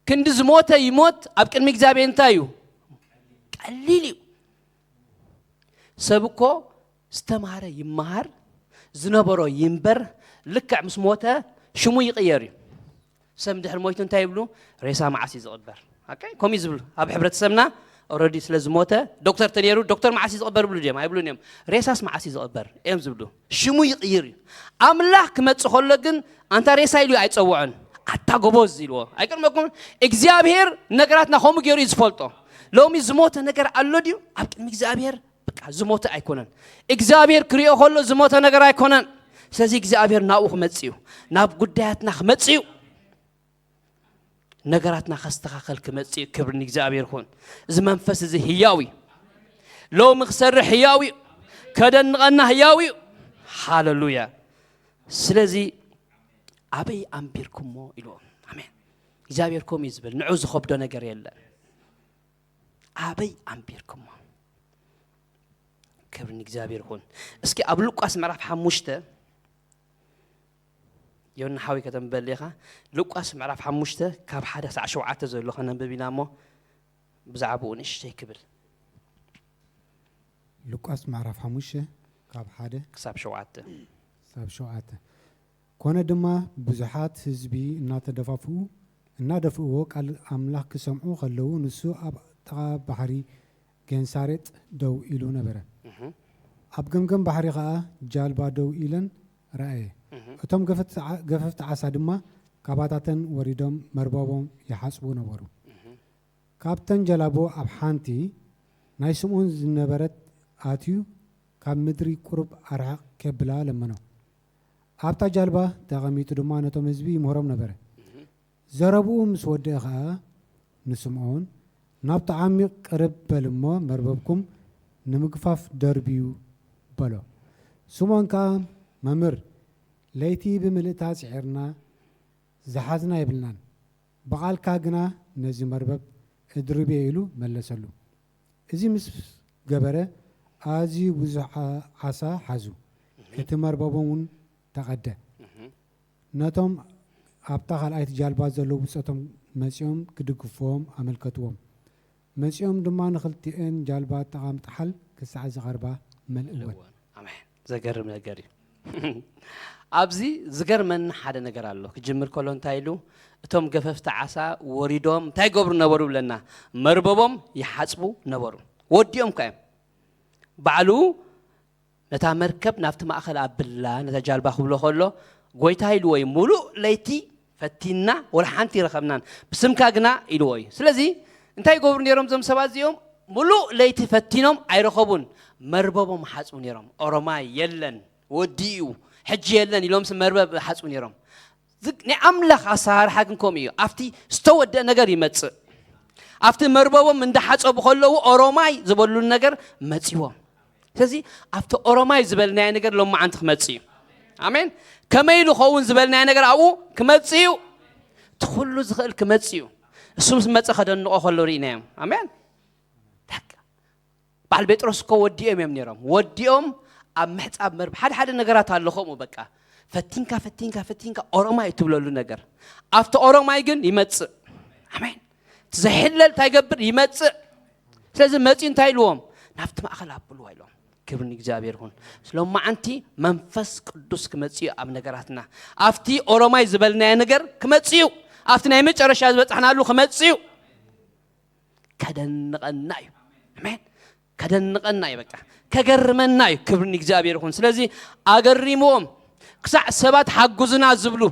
ክንዲ ዝሞተ ይሞት፣ ኣብ ቅድሚ እግዚኣብሔር እንታይ እዩ? ቀሊል እዩ። ሰብ እኮ ዝተማረ ይመሃር፣ ዝነበሮ ይንበር፣ ልክዕ ምስ ሞተ ሽሙ ይቕየር እዩ። ሰብ እንድሕር ሞይቱ እንታይ ይብሉ? ሬሳ መዓስ እዩ ዝቕበር? ኣከይ፣ ከምኡ እዩ ዝብሉ። ኣብ ሕብረተሰብና ኦልሬዲ ስለ ዝሞተ፣ ዶክተር ተነይሩ፣ ዶክተር መዓስ እዩ ዝቕበር ይብሉ ድዮም? ኣይብሉን እዮም። ሬሳስ መዓስ እዩ ዝቕበር? እዮም ዝብሉ። ሽሙ ይቕይር እዩ። ኣምላኽ ክመጽእ ከሎ ግን፣ ኣንታ ሬሳ ኢሉ ኣይጸውዖን። ኣታ ጎበዝ ኢልዎ። ኣይገርመኩም? እግዚኣብሔር ነገራትና ከምኡ ገይሩ እዩ ዝፈልጦ። ሎሚ ዝሞተ ነገር ኣሎ ድዩ? ኣብ ቅድሚ እግዚኣብሔር በቃ ዝሞተ ኣይኮነን። እግዚኣብሔር ክሪኦ ከሎ ዝሞተ ነገር ኣይኮነን። ስለዚ እግዚኣብሔር ናብኡ ክመጽእ እዩ። ናብ ጉዳያትና ክመጽእ እዩ። ነገራትና ከስተኻኸል ክመጽእ እዩ። ክብሪ ንእግዚኣብሔር ይኹን። እዚ መንፈስ እዚ ህያው እዩ። ሎሚ ክሰርሕ ህያው እዩ። ከደንቐና ህያው እዩ። ሃሌሉያ። ስለዚ ኣበይ ኣንቢርኩሞ ኢልዎ። ኣሜን። እግዚኣብሔር ከምኡ እዩ ዝብል። ንዑ ዝኸብዶ ነገር የለን። ኣበይ ኣንቢርኩሞ? ክብሪ ንእግዚኣብሔር ይኹን። እስኪ ኣብ ሉቃስ ምዕራፍ ሓሙሽተ፣ ዮና ሓወይ ከተንበል ኢኻ። ሉቃስ ምዕራፍ ሓሙሽተ ካብ ሓደ ክሳዕ ሸውዓተ ዘሎ ከነንብብ ኢና እሞ፣ ብዛዕባኡ ንእሽተይ ክብል። ሉቃስ ምዕራፍ ሓሙሽተ ካብ ሓደ ክሳብ ሸውዓተ። ክሳብ ሸውዓተ። ኮነ ድማ ብዙሓት ህዝቢ እናተደፋፍኡ፣ እናደፍእዎ ቃል ኣምላኽ ክሰምዑ ከለዉ፣ ንሱ ኣብ ጥቓ ባሕሪ ጌንሳሬጥ ደው ኢሉ ነበረ። እህ። ኣብ ገምገም ባሕሪ ኸኣ ጃልባ ደው ኢለን ረኣየ። እህ። እቶም ገፈፍቲ ዓ-፣ ገፈፍቲ ዓሳ ድማ ካባታተን ወሪዶም መርበቦም ይሓጽቡ ነበሩ። እህ። ካብተን ጀላቡ ኣብ ሓንቲ ናይ ስምዖን ዝነበረት ኣትዩ፣ ካብ ምድሪ ቁሩብ ኣርሕቕ ኬብላ ለመኖ። ኣብታ ጃልባ ተቐሚጡ ድማ ነቶም ህዝቢ ይምህሮም ነበረ። እህ። ዘረብኡ ምስ ወደአ ኸኣ ንስምዖን፣ "ናብቲ ዓሚቕ ቅርብ በል እሞ መርበብኩም ንምግፋፍ ደርብዩ" በሎ። ስምዖን ከኣ፣ "መምህር፣ ለይቲ ብምልእታ ጽዒርና ዝሓዝና የብልናን፣ ብቓልካ ግና ነዚ መርበብ እድርብዮ" ኢሉ መለሰሉ። እዚ ምስ ገበረ፣ ኣዝዩ ብዙሕ ዓ-፣ ዓሳ ሓዙ። እቲ መርበቦም እውን ፈቐደ። ነቶም ኣብታ ካልኣይቲ ጃልባ ዘለዉ ብጾቶም መጺኦም ክድግፍዎም ኣመልከትዎም። መጺኦም ድማ ንኽልቲኤን ጃልባ ጠቓምጥሓል ክሳዕ ዝቐርባ መልእወን። ኣሜን። ዘገርም ነገር እዩ። ኣብዚ ዝገርመኒ ሓደ ነገር ኣሎ። ክጅምር ከሎ እንታይ ኢሉ? እቶም ገፈፍቲ ዓሳ ወሪዶም እንታይ ይገብሩ ነበሩ ብለና? መርበቦም ይሓጽቡ ነበሩ። ወዲኦም ከ እዮም። ባዕሉ ነታ መርከብ ናብቲ ማእከል ኣብላ፣ ነታ ጃልባ ክብሎ ከሎ፣ ጎይታ ኢልዎ እዩ፣ "ሙሉእ ለይቲ ፈቲንና፣ ወላ ሓንቲ ይረኸብናን፣ ብስምካ ግና" ኢልዎ እዩ። ስለዚ እንታይ ይገብሩ ነይሮም እዞም ሰባት እዚኦም? ሙሉእ ለይቲ ፈቲኖም ኣይረኸቡን። መርበቦም ሓጽቡ ነይሮም። "ኦሮማይ የለን፣ ወዲኡ፣ ሕጂ የለን" ኢሎምስ መርበብ ሓጽቡ ነይሮም። ዝግ-፣ ናይ ኣምላኽ ኣሰራርሓ ግን ከምኡ እዩ። ኣብቲ ዝተወደአ ነገር ይመጽእ። ኣብቲ መርበቦም እንዳሓጸቡ ከለዉ ኦሮማይ ዝበሉ ነገር መጺዎም። ስለዚ ኣብቲ ኦሮማይ ዝበልናዮ ነገር ሎማዓንቲ ክመጽእ እዩ። ኣሜን። ከመይ ኢሉ ኸውን ዝበልናዮ ነገር ኣብኡ ክመጽእ እዩ። እቲ ኩሉ ዝኽእል ክመጽእ እዩ። እሱ ምስ መጸ ከደንቆ ከሎ ርኢናዮም። ኣሜን። በቃ። በዓል ጴጥሮስ እኮ ወዲኦም እዮም ነይሮም። ወዲኦም ኣብ ምሕጻብ መርብ ሓደ ሓደ ነገራት ኣሎ ከምኡ በቃ። ፈቲንካ፣ ፈቲንካ፣ ፈቲንካ ኦሮማይ እትብለሉ ነገር። ኣብቲ ኦሮማይ ግን ይመጽእ። ኣሜን። እቲ ዘይሕለል እንታይ ይገብር? ይመጽእ። ስለዚ መጺኡ እንታይ ኢልዎም? "ናብቲ ማእከል ኣብልዋ" ኢሎም። ክብሪ ንእግዚኣብሔር ይኹን። ሎማዓንቲ መንፈስ ቅዱስ ክመጽእ እዩ ኣብ ነገራትና። ኣብቲ ኦሮማይ ዝበልናዮ ነገር ክመጽእ እዩ። ኣብቲ ናይ መጨረሻ ዝበጻሕናሉ ክመጽእ እዩ። ከደንቐና እዩ። ኣሜን። ከደንቐና እዩ። በቃ ከገርመና እዩ። ክብሪ ንእግዚኣብሔር ይኹን። ስለዚ ኣገሪምዎም ክሳዕ ሰባት ሓጉዝና ዝብሉ።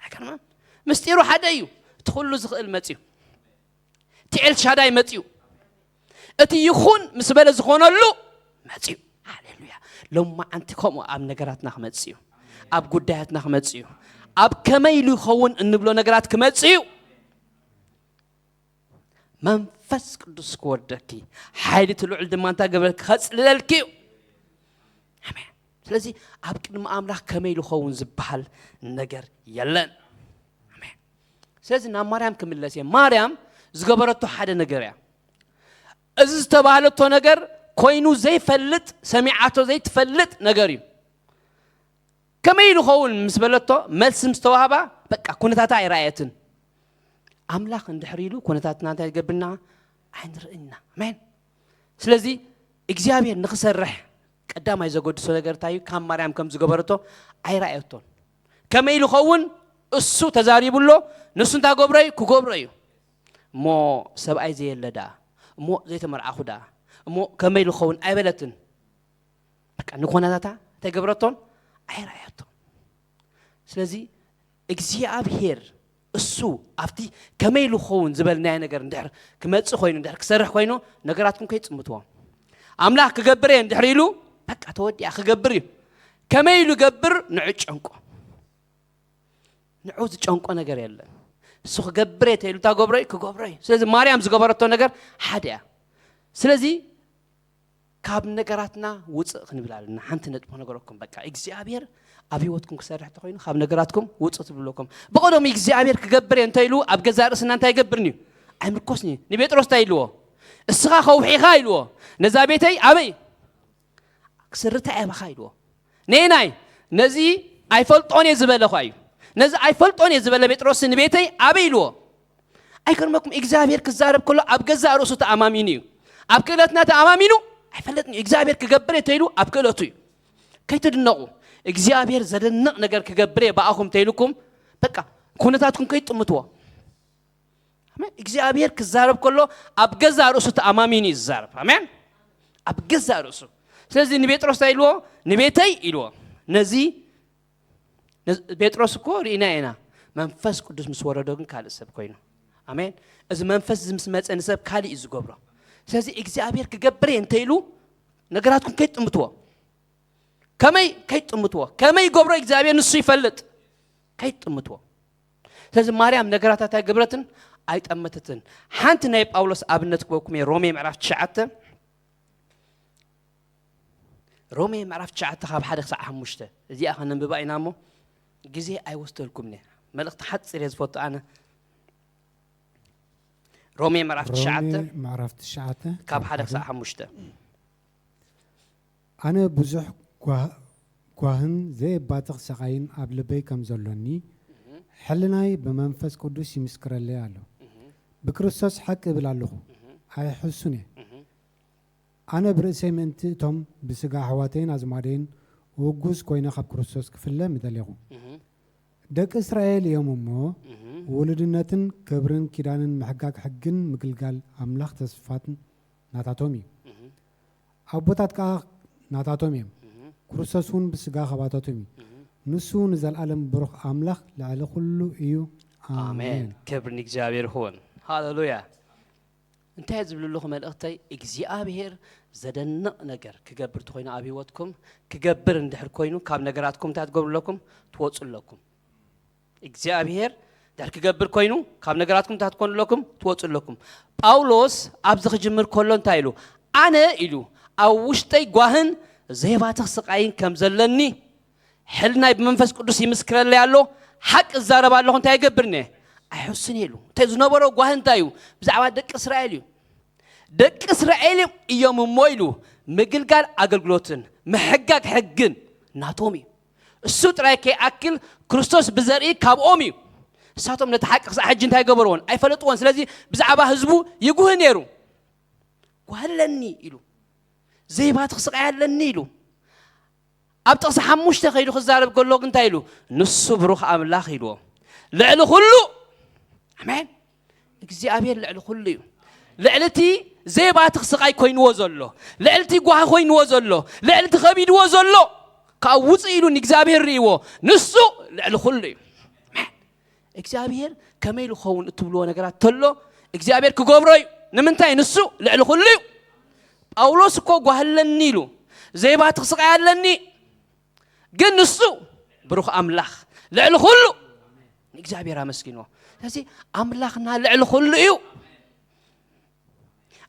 ኣይገርመን? ምስጢሩ ሓደ እዩ። እቲ ኩሉ ዝኽእል መጽዩ። እቲ ኤልሻዳይ መጽዩ። እቲ ይኹን ምስ በለ ዝኾነሉ መጽዩ። ሃሌሉያ። ሎማዓንቲ ከምኡ ኣብ ነገራትና ክመጽእ እዩ። ኣብ ጉዳያትና ክመጽእ እዩ። ኣብ ከመይ ኢሉ ይኸውን እንብሎ ነገራት ክመጽእ እዩ። መንፈስ ቅዱስ ክወርደኪ፣ ሓይሊ እቲ ልዑል ድማ እንታይ ክገብረልኪ? ከጽልለልኪ እዩ። ኣሜን። ስለዚ ኣብ ቅድሚ ኣምላኽ ከመይ ኢሉ ክኸውን ዝበሃል ነገር የለን። ኣሜን። ስለዚ ናብ ማርያም ክምለስ እየ። ማርያም ዝገበረቶ ሓደ ነገር እያ። እዚ ዝተባህለቶ ነገር ኮይኑ ዘይፈልጥ፣ ሰሚዓቶ ዘይትፈልጥ ነገር እዩ። ከመይ ኢሉ ኸውን ምስ በለቶ፣ መልሲ ምስ ተዋህባ፣ በቃ ኩነታታ ኣይረኣየትን። ኣምላኽ እንድሕር ኢሉ ኩነታትና እንታይ ዝገብርና? ኣይንርእይና። ኣሜን። ስለዚ እግዚኣብሔር ንኽሰርሕ ቀዳማይ ዘገድሶ ነገር እንታይ እዩ? ካብ ማርያም ከም ዝገበረቶ ኣይረኣየቶን። ከመይ ኢሉ ኸውን? እሱ ተዛሪቡ ኣሎ። ንሱ እንታይ ገብሮ እዩ? ክገብሮ እዩ። እሞ ሰብኣይ ዘየለ ደኣ? እሞ ዘይተመርዓኹ ደኣ? እሞ ከመይ ኢሉ ኸውን? ኣይበለትን። በቃ ንኮነታታ እንታይ ገብረቶን? ኣይረኣየቶን። ስለዚ እግዚኣብሔር እሱ ኣብቲ ከመይ ኢሉ ክኸውን ዝበልናዮ ነገር እንድሕር ክመጽእ ኮይኑ፣ እንድሕር ክሰርሕ ኮይኑ፣ ነገራትኩም ከይጽምትዎ። ኣምላኽ ክገብር እየ እንድሕር ኢሉ፣ በቃ ተወዲኣ፣ ክገብር እዩ። ከመይ ኢሉ ገብር? ንዑ ጨንቆ። ንዑ ዝጨንቆ ነገር የለን። እሱ ክገብር እየ ተይሉ እታ ገብሮ እዩ፣ ክገብሮ እዩ። ስለዚ ማርያም ዝገበረቶ ነገር ሓደ እያ። ስለዚ ካብ ነገራትና ውፅእ ክንብል ኣለና። ሓንቲ ነጥቢ ክነገረኩም፣ በቃ እግዚኣብሔር ኣብ ህይወትኩም ክሰርሕ እንተኮይኑ ካብ ነገራትኩም ውፅእ ትብሉ ኣለኩም። ብቐደሙ እግዚኣብሔር ክገብር እየ እንተ ኢሉ ኣብ ገዛእ ርእስና እንታይ ይገብርን እዩ? ኣይምርኮስን እዩ። ንጴጥሮስ እንታይ ኢልዎ? እስኻ ከውሒኻ ኢልዎ፣ ነዛ ቤተይ ኣበይ ክስርታ እየ ባኻ ኢልዎ። ነየናይ? ነዚ ኣይፈልጦን እየ ዝበለ ኳ እዩ። ነዚ ኣይፈልጦን እየ ዝበለ ጴጥሮስ ንቤተይ ኣበይ ኢልዎ? ኣይገርመኩም? እግዚኣብሔር ክዛረብ ከሎ ኣብ ገዛእ ርእሱ ተኣማሚኑ እዩ። ኣብ ክእለትና ተኣማሚኑ ኣይፈለጥን እዩ። እግዚኣብሔር ክገብር እየ ተይሉ ኣብ ክእለቱ እዩ። ከይትድነቑ። እግዚኣብሔር ዘደንቕ ነገር ክገብር እየ ብኣኹም ተይልኩም፣ በቃ ኩነታትኩም ከይትጥምትዎ። ኣሜን። እግዚኣብሔር ክዛረብ ከሎ ኣብ ገዛእ ርእሱ ተኣማሚኑ እዩ ዝዛረብ። ኣሜን። ኣብ ገዛእ ርእሱ። ስለዚ ንጴጥሮስ እንታይ ኢልዎ? ንቤተይ ኢልዎ። ነዚ ነዚ ጴጥሮስ እኮ ርኢና ኢና። መንፈስ ቅዱስ ምስ ወረዶ ግን ካልእ ሰብ ኮይኑ። ኣሜን። እዚ መንፈስ እዚ ምስ መጸ ንሰብ ካልእ እዩ ዝገብሮ። ስለዚ እግዚኣብሔር ክገብር እየ እንተ ኢሉ ነገራትኩም ከይትጥምትዎ። ከመይ ከይትጥምትዎ? ከመይ ይገብሮ እግዚኣብሔር ንሱ ይፈልጥ። ከይትጥምትዎ። ስለዚ ማርያም ነገራታ ኣይገበረትን፣ ኣይጠመተትን። ሓንቲ ናይ ጳውሎስ ኣብነት ክበኩም እየ። ሮሜ ምዕራፍ ትሽዓተ፣ ሮሜ ምዕራፍ ትሽዓተ ካብ ሓደ ክሳዕ ሓሙሽተ። እዚኣ ከነንብባ ኢና እሞ ግዜ ኣይወስደልኩምን እየ። መልእኽቲ ሓፂር እየ ዝፈቱ ኣነ። ሮሜ ምዕራፍ ትሽዓተ ሮሜ ምዕራፍ ትሽዓተ ካብ ሓደ ክሳዕ ሓሙሽተ። ኣነ ብዙሕ ጓ-፣ ጓህን ዘየባትኽ ሰቓይን ኣብ ልበይ ከም ዘሎኒ፣ ሕልናይ ብመንፈስ ቅዱስ ይምስክረለይ ኣሎ። ብክርስቶስ ሓቂ እብል ኣለኹ፣ ኣይሕሱን እየ። ኣነ ብርእሰይ ምእንቲ እቶም ብስጋ ኣሕዋተይን ኣዝማደይን ውጉዝ ኮይነ ካብ ክርስቶስ ክፍለ ምደሌኹ። ደቂ እስራኤል እዮም እሞ፣ ውሉድነትን ክብርን ኪዳንን ምሕጋግ ሕግን ምግልጋል ኣምላኽ ተስፋትን ናታቶም እዩ። ኣቦታት ከኣ ናታቶም እዮም። ክርስቶስ እውን ብስጋ ኻባታቶም እዩ። ንሱ ንዘለኣለም ብሩኽ ኣምላኽ ልዕሊ ኩሉ እዩ። ኣሜን። ኣሜን። ክብሪ ንእግዚኣብሔር ይኹን። ሃሌሉያ። እንታይ ዝብሉ ኣለኹ መልእኽተይ? እግዚኣብሔር ዘደንቕ ነገር ክገብር እንተኾይኑ ኣብ ህይወትኩም፣ ክገብር እንድሕር ኮይኑ ካብ ነገራትኩም እንታይ ትገብሩ ኣለኩም? ትወፁ ኣለኩም። እግዚኣብሔር ድሕር ክገብር ኮይኑ ካብ ነገራትኩም እንታይ ትኮኑ ኣለኩም? ትወፁ ኣለኩም። ጳውሎስ ኣብዚ ክጅምር ከሎ እንታይ ኢሉ? ኣነ ኢሉ ኣብ ውሽጠይ ጓህን ዘይባትኽ ስቃይን ከም ዘለኒ ሕልናይ ብመንፈስ ቅዱስ ይምስክረለይ ኣሎ። ሓቂ እዛረብ ኣለኹ፣ እንታይ ይገብርኒ? ኣይሕስን ኢሉ። እንታይ ዝነበሮ ጓህ እንታይ እዩ? ብዛዕባ ደቂ እስራኤል እዩ። ደቂ እስራኤል እዮም እሞ ኢሉ ምግልጋል ኣገልግሎትን ምሕጋግ ሕግን ናቶም እዩ። እሱ ጥራይ ከይኣክል ክርስቶስ ብዘርኢ ካብኦም እዩ። እሳቶም ነቲ ሓቂ ክሳዕ ሕጂ እንታይ ገበርዎን? ኣይፈለጥዎን። ስለዚ ብዛዕባ ህዝቡ ይጉህ ነይሩ። ጓህ ኣለኒ ኢሉ፣ ዘይባትኽ ስቃይ ኣለኒ ኢሉ። ኣብ ጥቕሲ ሓሙሽተ ከይዱ ክዛረብ ከሎ እንታይ ኢሉ? ንሱ ብሩኽ ኣምላኽ ኢልዎ። ልዕሊ ኩሉ፣ ኣሜን፣ እግዚኣብሔር ልዕሊ ኩሉ እዩ። ልዕሊ እቲ ዘይባትኽ ስቓይ ኮይንዎ ዘሎ፣ ልዕሊ እቲ ጓሂ ኮይንዎ ዘሎ፣ ልዕሊ እቲ ከቢድዎ ዘሎ ካብኡ ውፅእ ኢሉ ንእግዚኣብሔር ርእይዎ። ንሱ ልዕሊ ኩሉ እዩ። ኣሜን። እግዚኣብሔር ከመይ ኢሉ ክኸውን እትብልዎ ነገራት ተሎ እግዚኣብሔር ክገብሮ እዩ። ንምንታይ? ንሱ ልዕሊ ኩሉ እዩ። ጳውሎስ እኮ ጓህ ኣለኒ ኢሉ ዘይባትኽ ስቓይ ኣለኒ፣ ግን ንሱ ብሩኽ ኣምላኽ ልዕሊ ኩሉ ንእግዚኣብሔር ኣመስጊንዎ። ስለዚ ኣምላኽና ልዕሊ ኩሉ እዩ።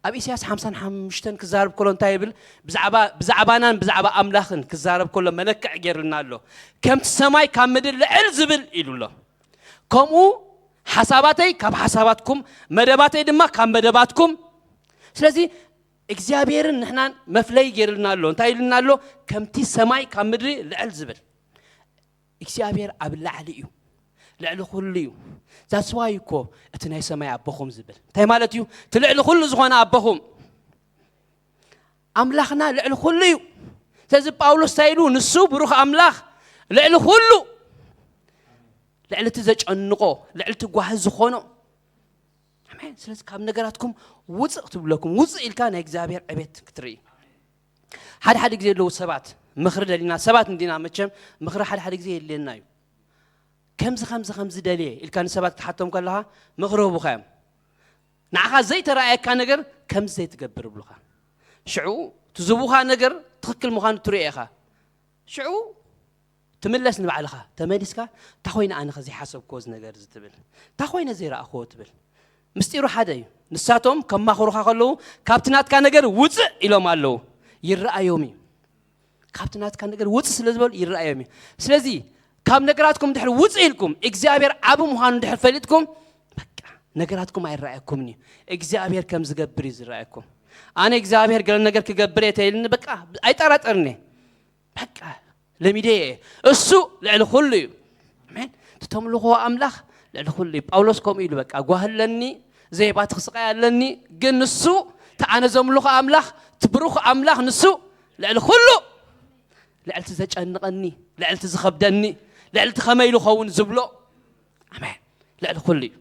ኣብ ኢሳያስ ሓምሳን ሓሙሽተን ክዛረብ ከሎ እንታይ ይብል? ብዛዕባ ብዛዕባናን ብዛዕባ ኣምላኽን ክዛረብ ከሎ መለክዕ ገይርልና ኣሎ። ከምቲ ሰማይ ካብ ምድሪ ልዕል ዝብል ኢሉ ኣሎ። ከምኡ ሓሳባተይ ካብ ሓሳባትኩም፣ መደባተይ ድማ ካብ መደባትኩም። ስለዚ እግዚኣብሔርን ንሕናን መፍለይ ገይርልና ኣሎ። እንታይ ኢልና ኣሎ? ከምቲ ሰማይ ካብ ምድሪ ልዕል ዝብል እግዚኣብሔር ኣብ ላዕሊ እዩ፣ ልዕሊ ኩሉ እዩ። ዛስዋይ እኮ እቲ ናይ ሰማይ ኣቦኹም ዝብል እንታይ ማለት እዩ? እቲ ልዕሊ ኩሉ ዝኾነ ኣቦኹም ኣምላኽና ልዕሊ ኩሉ እዩ። ስለዚ ጳውሎስ እንታይ ኢሉ? ንሱ ብሩኽ ኣምላኽ ልዕሊ ኩሉ፣ ልዕሊ እቲ ዘጨንቆ፣ ልዕሊ እቲ ጓሂ ዝኾኖ። ኣሜን። ስለዚ ካብ ነገራትኩም ውፅእ ክትብለኩም፣ ውፅእ ኢልካ ናይ እግዚኣብሔር ዕቤት ክትርኢ። ሓደ ሓደ ግዜ ኣለዉ ሰባት ምኽሪ ደሊና፣ ሰባት እንዲና መቸም ምኽሪ ሓደ ሓደ ግዜ የድልየና እዩ። ከምዚ ከምዚ ከምዚ ደልየ ኢልካ ንሰባት ክትሓቶም ከለኻ ምኽሪ ህቡኻ እዮም። ንዓኻ ዘይተረኣየካ ነገር ከምዚ ዘይትገብር ይብሉኻ። ሽዑ እቲ ዝቡኻ ነገር ትኽክል ምዃኑ ትርእዮ ኢኻ። ሽዑ ትምለስ ንባዕልኻ፣ ተመሊስካ እንታይ ኮይነ ኣነ ከ ዘይሓሰብክዎ እዚ ነገር እዚ ትብል፣ እንታይ ኮይነ ዘይረኣኽዎ ትብል። ምስጢሩ ሓደ እዩ። ንሳቶም ከማኽሩኻ ከለዉ ካብቲ ናትካ ነገር ውፅእ ኢሎም ኣለዉ፣ ይረኣዮም እዩ። ካብቲ ናትካ ነገር ውፅእ ስለ ዝበሉ ይረኣዮም እዩ። ስለዚ ካብ ነገራትኩም ድሕሪ ውፅእ ኢልኩም እግዚኣብሔር ዓቢ ምዃኑ ድሕሪ ፈሊጥኩም በቃ ነገራትኩም ኣይረኣየኩምን እዩ። እግዚኣብሔር ከም ዝገብር እዩ ዝረኣየኩም። ኣነ እግዚኣብሔር ገለ ነገር ክገብር እየ ተይልኒ በቃ ኣይጠራጠርን እየ። በቃ ለሚደ እየ። እሱ ልዕሊ ኩሉ እዩ። ኣሜን። እቲ ተምልኾ ኣምላኽ ልዕሊ ኩሉ እዩ። ጳውሎስ ከምኡ ኢሉ በቃ ጓህ ኣለኒ፣ ዘይባትኽ ስቓይ ኣለኒ፣ ግን ንሱ እቲ ኣነ ዘምልኾ ኣምላኽ፣ እቲ ብሩኽ ኣምላኽ ንሱ ልዕሊ ኩሉ፣ ልዕሊ እቲ ዘጨንቐኒ፣ ልዕሊ እቲ ዝኸብደኒ፣ ልዕሊ እቲ ከመይ ኢሉ ኸውን ዝብሎ፣ ኣሜን፣ ልዕሊ ኩሉ እዩ።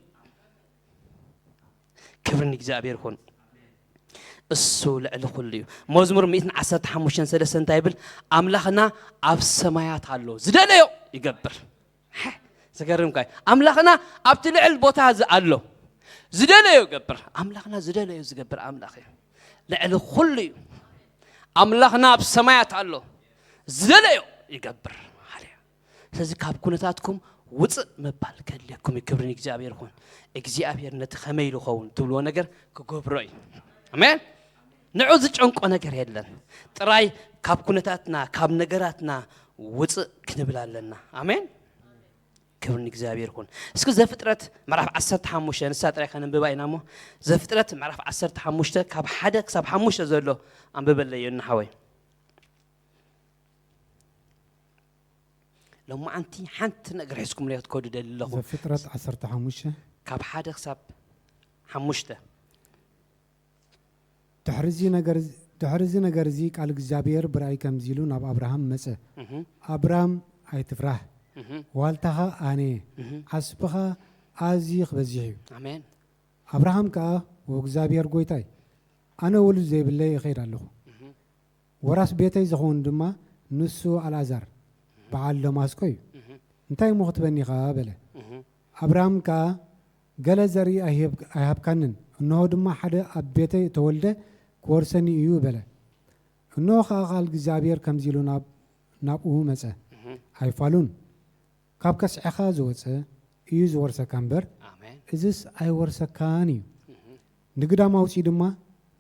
ክብሪ ንእግዚኣብሔር ይኹን። እሱ ልዕሊ ኩሉ እዩ። መዝሙር ሚእትን ዓሰርተ ሓሙሽተን ሰለስተ እንታይ ይብል? ኣምላኽና ኣብ ሰማያት ኣሎ፣ ዝደለዮ ይገብር። ዘገርም እኳ እዩ። ኣምላኽና ኣብቲ ልዕል ቦታ እዚ ኣሎ፣ ዝደለዮ ይገብር። ኣምላኽና ዝደለዮ ዝገብር ኣምላኽ እዩ። ልዕሊ ኩሉ እዩ። ኣምላኽና ኣብ ሰማያት ኣሎ፣ ዝደለዮ ይገብር። ሃሌሉያ። ስለዚ ካብ ኩነታትኩም ውፅእ ምባል ከድልየኩም እዩ። ክብሪ ንእግዚኣብሔር ይኹን። እግዚኣብሔር ነቲ ከመይ ኢሉ ኸውን ትብልዎ ነገር ክገብሮ እዩ። ኣሜን። ንዑ ዝጨንቆ ነገር የለን። ጥራይ ካብ ኩነታትና ካብ ነገራትና ውፅእ ክንብል ኣለና። ኣሜን። ክብሪ ንእግዚኣብሔር ይኹን። እስኪ ዘፍጥረት ምዕራፍ ዓሰርተ ሓሙሽተ ንሳ ጥራይ ከነንብባ ኢና እሞ፣ ዘፍጥረት ምዕራፍ ዓሰርተ ሓሙሽተ ካብ ሓደ ክሳብ ሓሙሽተ ዘሎ ኣንብበለይ ዮኒ ሓወይ። ሎማዓንቲ ሓንቲ ነገር ሒዝኩምለይ ክትከዱ ደሊ ኣለኹ። ዘፍጥረት ዓሰርተ ሓሙሽተ ካብ ሓደ ክሳብ ሓሙሽተ። ድሕሪ እዚ ነገር ድሕሪ እዚ ነገር እዚ ቃል እግዚኣብሔር ብራእይ ከምዚ ኢሉ ናብ ኣብርሃም መጸ። እህ፣ ኣብርሃም ኣይትፍራህ፣ እህ፣ ዋልታኻ ኣነ እየ፣ እህ። ዓስብኻ ኣዝዩ ክበዝሕ እዩ። ኣሜን። ኣብርሃም ከኣ ወእግዚኣብሔር ጐይታይ፣ ኣነ ወሉድ ዘይብለይ እኸይድ ኣለኹ፣ ወራስ ቤተይ ዝኸውን ድማ ንሱ ኣልኣዛር በዓል ደማስቆ እዩ። እንታይ እሞ ክትበኒ ኢኻ? በለ። ኣብርሃም ከኣ ገለ ዘርኢ ኣይህብ- ኣይሃብካንን፣ እንሆ ድማ ሓደ ኣብ ቤተይ እተወልደ ክወርሰኒ እዩ በለ። እንሆ ኸኣ ቃል እግዚኣብሔር ከምዚ ኢሉ ናብ ናብኡ መጸ፣ ኣይፋሉን፣ ካብ ከስዐኻ ዝወጸ እዩ ዝወርሰካ እምበር ኣሜን። እዝስ ኣይወርሰካን እዩ። ንግዳም ኣውጺኡ ድማ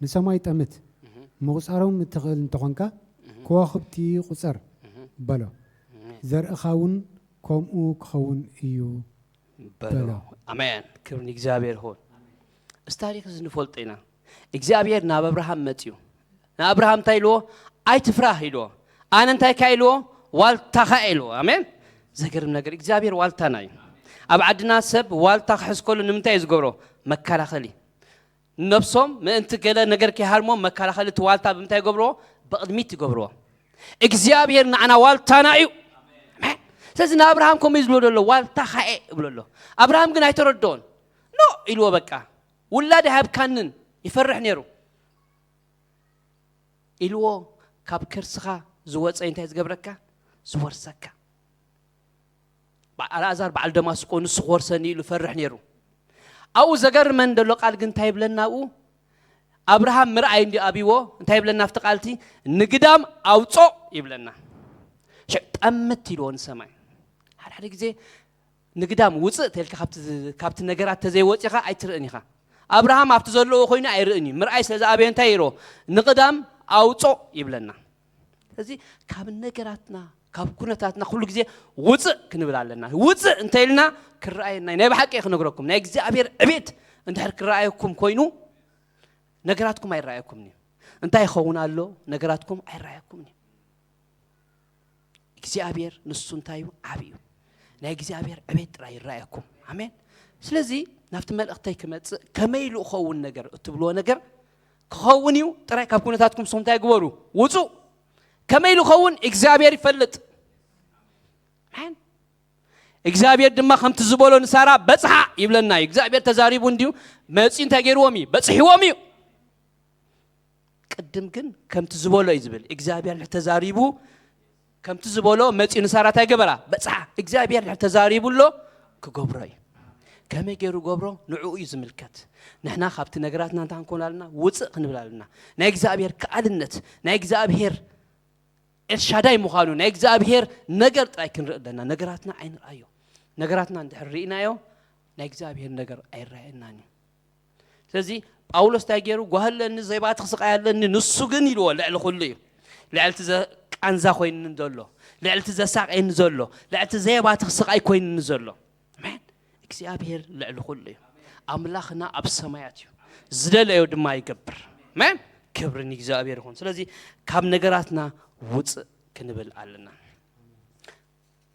ንሰማይ ጠምት፣ ምቑጻሮም እትኽእል እንተኾንካ ከዋኽብቲ ቁጸር በሎ። ዘርእኻ እውን ከምኡ ክኸውን እዩ በሎ። በሎ። ኣሜን። ክብሪ ንእግዚኣብሔር ይኹን። እዚ ታሪክ እዚ ንፈልጦ ኢና። እግዚኣብሔር ናብ ኣብርሃም መጽዩ ንኣብርሃም እንታይ ኢልዎ? ኣይትፍራህ ኢልዎ። ኣነ እንታይ ከ ኢልዎ? ዋልታኻ ኢልዎ። ኣሜን። ዘገርም ነገር እግዚኣብሔር ዋልታና እዩ። ኣብ ዓድና ሰብ ዋልታ ክሕዝ ከሎ ንምንታይ እዩ ዝገብሮ? መከላኸሊ። ነብሶም ምእንቲ ገለ ነገር ከይሃርሞም መከላኸሊ እቲ ዋልታ ብምንታይ ይገብርዎ? ብቕድሚት ይገብርዎ። እግዚኣብሔር ንዓና ዋልታና እዩ። ኣሜን። ስለዚ ንኣብርሃም ከምኡ እዩ ዝብሎ ዘሎ፣ ዋልታኻ እየ ይብሎ ኣሎ። ኣብርሃም ግን ኣይተረድኦን። ኖ ኢልዎ በቃ። ውላድ ኣይሃብካንን። ይፈርሕ ነይሩ። ኢልዎ ካብ ከርስኻ ዝወፀ እንታይ ዝገብረካ? ዝወርሰካ። በ- ኣልኣዛር በዓል ደማስቆ ንሱ ክወርሰኒ ኢሉ ፈርሕ ነይሩ። ኣብኡ ዘገርመን ዘሎ ቃል ግን እንታይ ይብለና ኣብኡ? ኣብርሃም ምርኣይ እንዲ ኣብዎ እንታይ ይብለና ኣብቲ ቃልቲ? ንግዳም ኣውጾ ይብለና። ሽዕ ጠምት ኢልዎ ንሰማይ። ሓደ ሓደ ግዜ ንግዳም ውፅእ ተልካ ካብቲ ዝ- ካብቲ ነገራት ተዘይወፂኻ ኣይትርእን ኢኻ። ኣብርሃም ኣብቲ ዘለዎ ኮይኑ ኣይርእን እዩ። ምርኣይ ስለ ዝኣበዮ እንታይ ይሮ? ንቕዳም ኣውጾ ይብለና። ስለዚ ካብ ነገራትና ካብ ኩነታትና ኩሉ ግዜ ውፅእ ክንብል ኣለና። ውፅእ እንተ ኢልና ክረኣየና እዩ። ናይ ብሓቂ እየ ክነግረኩም ናይ እግዚኣብሔር ዕቤት እንድሕር ክረኣየኩም ኮይኑ ነገራትኩም ኣይረኣየኩምን እዩ። እንታይ ይኸውን ኣሎ? ነገራትኩም ኣይረኣየኩምን እዩ። እግዚኣብሔር ንሱ እንታይ እዩ? ዓብዪ እዩ። ናይ እግዚኣብሔር ዕቤት ጥራይ ይረኣየኩም። ኣሜን። ስለዚ ናብቲ መልእኽተይ ክመፅእ ከመይ ኢሉ እኸውን ነገር እትብልዎ ነገር ክኸውን እዩ ጥራይ። ካብ ኩነታትኩም ንስኹም እንታይ ግበሩ? ውፁ። ከመይ ኢሉ ኸውን እግዚኣብሔር ይፈልጥ። ኣሜን። እግዚኣብሔር ድማ ከምቲ ዝበሎ ንሳራ በፅሓ ይብለና እዩ። እግዚኣብሔር ተዛሪቡ እንዲዩ መፂኡ እንታይ ገይርዎም እዩ? በፅሕዎም እዩ። ቅድም ግን ከምቲ ዝበሎ እዩ ዝብል እግዚኣብሔር ተዛሪቡ ከምቲ ዝበሎ መፂኡ ንሳራ እንታይ ገበራ? በፅሓ። እግዚኣብሔር ተዛሪቡ ኣሎ ክገብሮ እዩ። ከመይ ገይሩ ገብሮ ንዕኡ እዩ ዝምልከት። ንሕና ካብቲ ነገራትና እንታይ ክንኮን ኣለና? ውፅእ ክንብል ኣለና። ናይ እግዚኣብሔር ከኣልነት ናይ እግዚኣብሔር ኤልሻዳይ ምዃኑ ናይ እግዚኣብሔር ነገር ጥራይ ክንርኢ ኣለና። ነገራትና ኣይንርኣዮ። ነገራትና እንድሕር ርኢናዮ ናይ እግዚኣብሔር ነገር ኣይረኣየናን እዩ። ስለዚ ጳውሎስ እንታይ ገይሩ? ጓህ ኣለኒ፣ ዘይባትኽ ስቓይ ኣለኒ፣ ንሱ ግን ኢልዎ ልዕሊ ኩሉ እዩ። ልዕልቲ ዘቃንዛ ኮይንኒ ዘሎ፣ ልዕልቲ ዘሳቀየኒ ዘሎ፣ ልዕልቲ ዘየባትኽ ስቓይ ኮይንኒ ዘሎ። ኣሜን። እግዚኣብሔር ልዕሊ ኩሉ እዩ። ኣምላኽና ኣብ ሰማያት እዩ፣ ዝደለዮ ድማ ይገብር። ኣሜን። ክብሪ ንእግዚኣብሔር ይኹን። ስለዚ ካብ ነገራትና ውፅእ ክንብል ኣለና።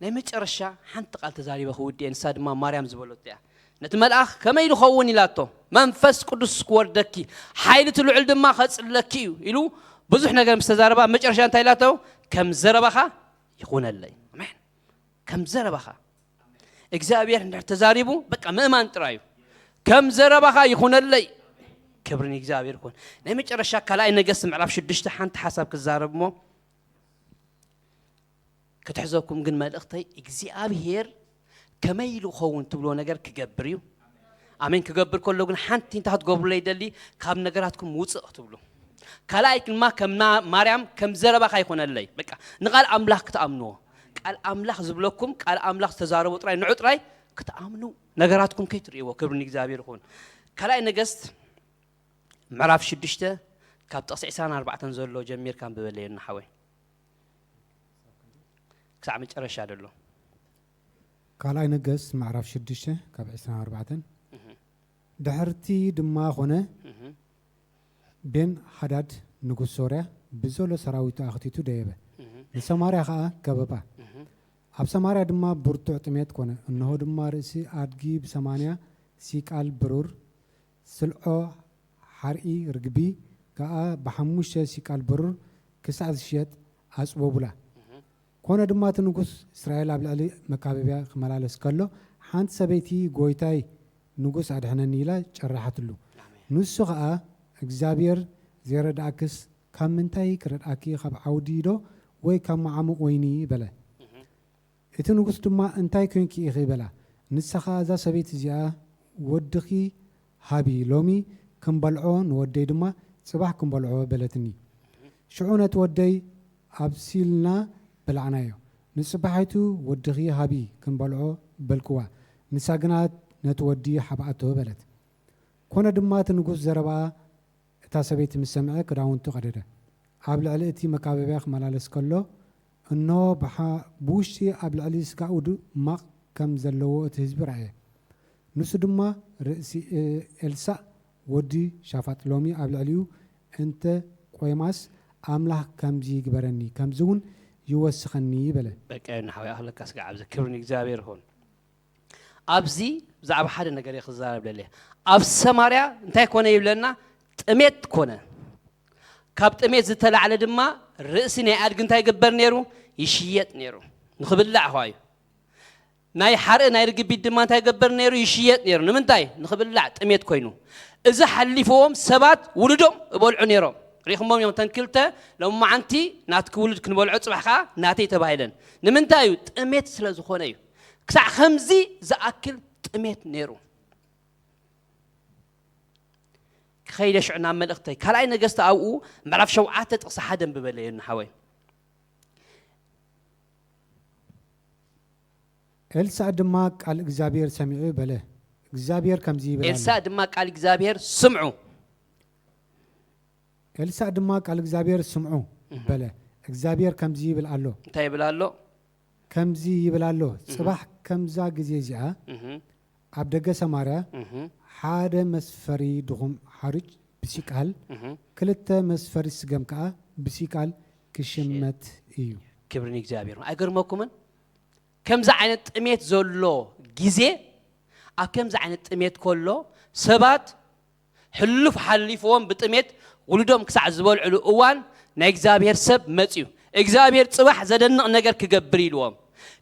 ናይ መጨረሻ ሓንቲ ቃል ተዛሪበ ክውድእ፣ ንሳ ድማ ማርያም ዝበለቶ እያ። ነቲ መልኣኽ ከመይ ዝኸውን ኢላቶ፣ መንፈስ ቅዱስ ክወርደኪ፣ ሓይሊ እቲ ልዑል ድማ ከጽለኪ እዩ ኢሉ ብዙሕ ነገር ምስ ተዛረባ፣ ኣብ መጨረሻ እንታይ ኢላቶ? ከም ዘረባኻ ይኹነለይ። ኣሜን። ከም ዘረባኻ እግዚኣብሔር እንድሕር ተዛሪቡ በቃ ምእማን ጥራይ እዩ። ከም ዘረባኻ ይኹነለይ። ክብሪ ንእግዚኣብሔር ይኹን። ናይ መጨረሻ ካልኣይ ነገስት ምዕራፍ ሽዱሽተ ሓንቲ ሓሳብ ክዛረብ እሞ ክትሕዘኩም ግን መልእኽተይ እግዚኣብሔር ከመይ ኢሉ ክኸውን ትብሎ ነገር ክገብር እዩ። ኣሜን። ክገብር ከሎ ግን ሓንቲ እንታይ ክትገብሩለይ ይደሊ? ካብ ነገራትኩም ውፅእ ክትብሉ። ካልኣይ ድማ ከም ና- ማርያም ከም ዘረባኻ ይኾነለይ። በቃ ንቃል ኣምላኽ ክትኣምንዎ። ቃል ኣምላኽ ዝብለኩም ቃል ኣምላኽ ዝተዛረቦ ጥራይ ንዑ ጥራይ ክትኣምኑ ነገራትኩም ከይትርእይዎ። ክብሪ ንእግዚኣብሔር ይኹን። ካልኣይ ነገስት ምዕራፍ ሽዱሽተ ካብ ጥቕሲ ዕስራን ኣርባዕተን ዘሎ ጀሚርካ ኣንብበለይ ሓወይ። ክሳዕ መጨረሻ ደሎ። ካልኣይ ነገስት ምዕራፍ ሽዱሽተ ካብ ዕስራን ኣርባዕተን። ድሕርቲ ድማ ኾነ ቤን ሃዳድ ንጉስ ሶርያ ብዘሎ ሰራዊቱ ኣኽቲቱ ደየበ፣ ንሰማርያ ኸኣ ከበባ። ኣብ ሰማርያ ድማ ብርቱዕ ጥሜት ኮነ። እንሆ ድማ ርእሲ ኣድጊ ብሰማንያ ሲቃል ብሩር፣ ስልዖ ሓርኢ ርግቢ ከኣ ብሓሙሽተ ሲቃል ብሩር ክሳዕ ዝሽየጥ ኣጽበቡላ። ኮነ ድማ እቲ ንጉስ እስራኤል ኣብ ልዕሊ መካበብያ ክመላለስ ከሎ፣ ሓንቲ ሰበይቲ፣ "ጎይታይ ንጉስ ኣድሕነኒ" ኢላ ጨረሓትሉ። ንሱ ኸኣ፣ "እግዚኣብሔር ዘይረድኣክስ ካብ ምንታይ ክረድኣኪ? ካብ ዓውዲ ዶ ወይ ካብ መዓሙቕ ወይኒ?" በለ። እቲ ንጉስ ድማ፣ "እንታይ ኮይንኪ ኢኺ?" በላ። ንሳ ኸኣ፣ "እዛ ሰበይቲ እዚኣ፣ 'ወድኺ ሃቢ፣ ሎሚ ክንበልዖ፣ ንወደይ ድማ ጽባሕ ክንበልዖ' በለትኒ። ሽዑ ነቲ ወደይ ኣብሲልና በላዕናዮ። ንጽባሒቱ፣ 'ወድኺ ሃቢ፣ ክንበልዖ' በልክዋ። ንሳ ግና ነቲ ወዲ ሓብኣቶ" በለት። ኮነ ድማ እቲ ንጉስ ዘረባኣ እታ ሰበይቲ ምስ ሰምዐ፣ ክዳውንቱ ቀደደ። ኣብ ልዕሊ እቲ መካበብያ ክመላለስ ከሎ፣ እንሆ፣ ብሓ-፣ ብውሽጢ ኣብ ልዕሊ ስጋኡ ድ-፣ ማቕ ከም ዘለዎ እቲ ህዝቢ ረኣየ። ንሱ ድማ፣ "ርእሲ ኤ-፣ ኤልሳእ ወዲ ሻፋጥ ሎሚ ኣብ ልዕሊኡ እንተ ቆይማስ፣ ኣምላኽ ከምዚ ይግበረኒ፣ ከምዚ እውን ይወስኸኒ" በለ። በቃ፣ ይሁን ሓወይ፣ ኣኽለካ ስጋዕ ኣብዚ። ክብሪ ንእግዚኣብሔር ይኹን። ኣብዚ ብዛዕባ ሓደ ነገር እየ ክዛረብ ደልየ። ኣብ ሰማርያ እንታይ ኮነ ይብለና? ጥሜት ኮነ። ካብ ጥሜት ዝተላዕለ ድማ ርእሲ ናይ ኣድጊ እንታይ ይግበር ነይሩ? ይሽየጥ ነይሩ። ንኽብላዕ ኸዓ እዩ። ናይ ሓርኢ ናይ ርግቢት ድማ እንታይ ይገበር ነይሩ? ይሽየጥ ነይሩ። ንምንታይ? ንኽብላዕ ጥሜት ኮይኑ። እዚ ሓሊፍዎም ሰባት ውሉዶም እበልዑ ነይሮም። ሪኹሞም እዮም። እተን ክልተ ሎማዓንቲ ናትኪ ውሉድ ክንበልዖ፣ ጽባሕ ከኣ ናተይ ተባሂለን። ንምንታይ እዩ? ጥሜት ስለ ዝኾነ እዩ። ክሳዕ ከምዚ ዝኣክል ጥሜት ነይሩ። ክኸይደ ሽዑ ናብ መልእኽተይ፣ ካልኣይ ነገስቲ ኣብኡ ምዕራፍ ሸውዓተ ጥቕሲ ሓደ ኣንብበለይ፣ ሓወይ። ኤልሳዕ ድማ ቃል እግዚኣብሔር ሰሚዑ በለ፣ እግዚኣብሔር ከምዚ ይብል ኣሎ። ኤልሳዕ ድማ ቃል እግዚኣብሔር ስምዑ። ኤልሳዕ ድማ ቃል እግዚኣብሔር ስምዑ እህ። በለ፣ እግዚኣብሔር ከምዚ ይብል ኣሎ። እንታይ ይብል ኣሎ? ከምዚ ይብል ኣሎ፣ እህ። ጽባሕ ከምዛ ግዜ እዚኣ እህ። ኣብ ደገ ሰማርያ እህ። ሓደ መስፈሪ ድኹም ሓርጭ ብሲቃል፣ እህ። ክልተ መስፈሪ ስገም ከኣ ብሲቃል ክሽመት እዩ። ክብሪ ንእግዚኣብሔር። ኣይገርመኩምን? ከምዚ ዓይነት ጥሜት ዘሎ ግዜ፣ ኣብ ከምዚ ዓይነት ጥሜት ከሎ ሰባት ሕሉፍ ሓሊፍዎም ብጥሜት ውሉዶም ክሳዕ ዝበልዕሉ እዋን ናይ እግዚኣብሔር ሰብ መጽዩ። እግዚኣብሔር ጽባሕ ዘደንቕ ነገር ክገብር ኢልዎም።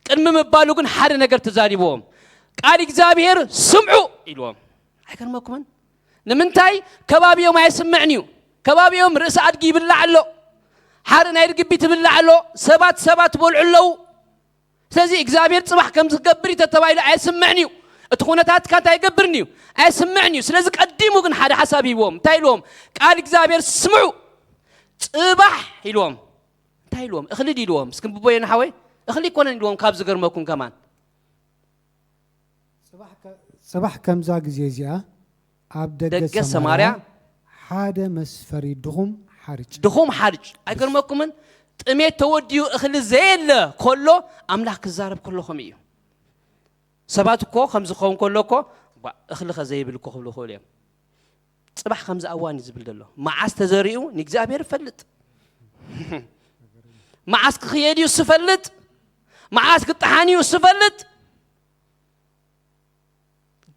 ቅድሚ ምባሉ ግን ሓደ ነገር ተዛሪብዎም። ቃል እግዚኣብሔር ስምዑ ኢልዎም። ኣይገርመኩምን? ንምንታይ? ከባቢኦም ኣይስምዕን እዩ። ከባቢኦም ርእሲ ኣድጊ ይብላዕ ኣሎ። ሓርኢ ናይ ርግቢት ይብላዕ ኣሎ። ሰባት ሰባት ይበልዑ ኣለዉ። ስለዚ እግዚኣብሔር ጽባሕ ከም ዝገብር እዩ ተተባሂሉ ኣይስምዕን እዩ። እቲ ኩነታትካ እንታይ ይገብርን እዩ? ኣይስምዕን እዩ። ስለዚ ቀዲሙ ግን ሓደ ሓሳብ ሂብዎም። እንታይ ኢልዎም? ቃል እግዚኣብሔር ስምዑ። ጽባሕ ኢልዎም። እንታይ ኢልዎም? እኽሊ ድዩ ኢልዎም? እስኪ ንብቦ የና ሓወይ። እኽሊ ይኮነን ኢልዎም ካብ ዝገርመኩም ከማን። ጽባሕ ከ-፣ ጽባሕ ከምዛ ግዜ እዚኣ ኣብ ደገ ደገ ሰማርያ ሰማርያ ሓደ መስፈሪ ድኹም ሓርጭ። ድኹም ሓርጭ። ኣይገርመኩምን? ጥሜት ተወዲኡ እኽሊ ዘየለ ከሎ ኣምላኽ ክዛረብ ከሎ ከመይ እዩ? ሰባት እኮ ከም ዝኸውን ከሎ እኮ፣ "ባ፣ እኽሊ ከ ዘይብል እኮ" ክብሉ ይኽእሉ እዮም። ጽባሕ ከምዚ እዋን እዩ ዝብል ዘሎ። መዓስ ተዘሪኡ ንእግዚኣብሔር ይፈልጥ። መዓስ ክኽየድ እዩ ዝፈልጥ። መዓስ ክጠሓን እዩ ዝፈልጥ።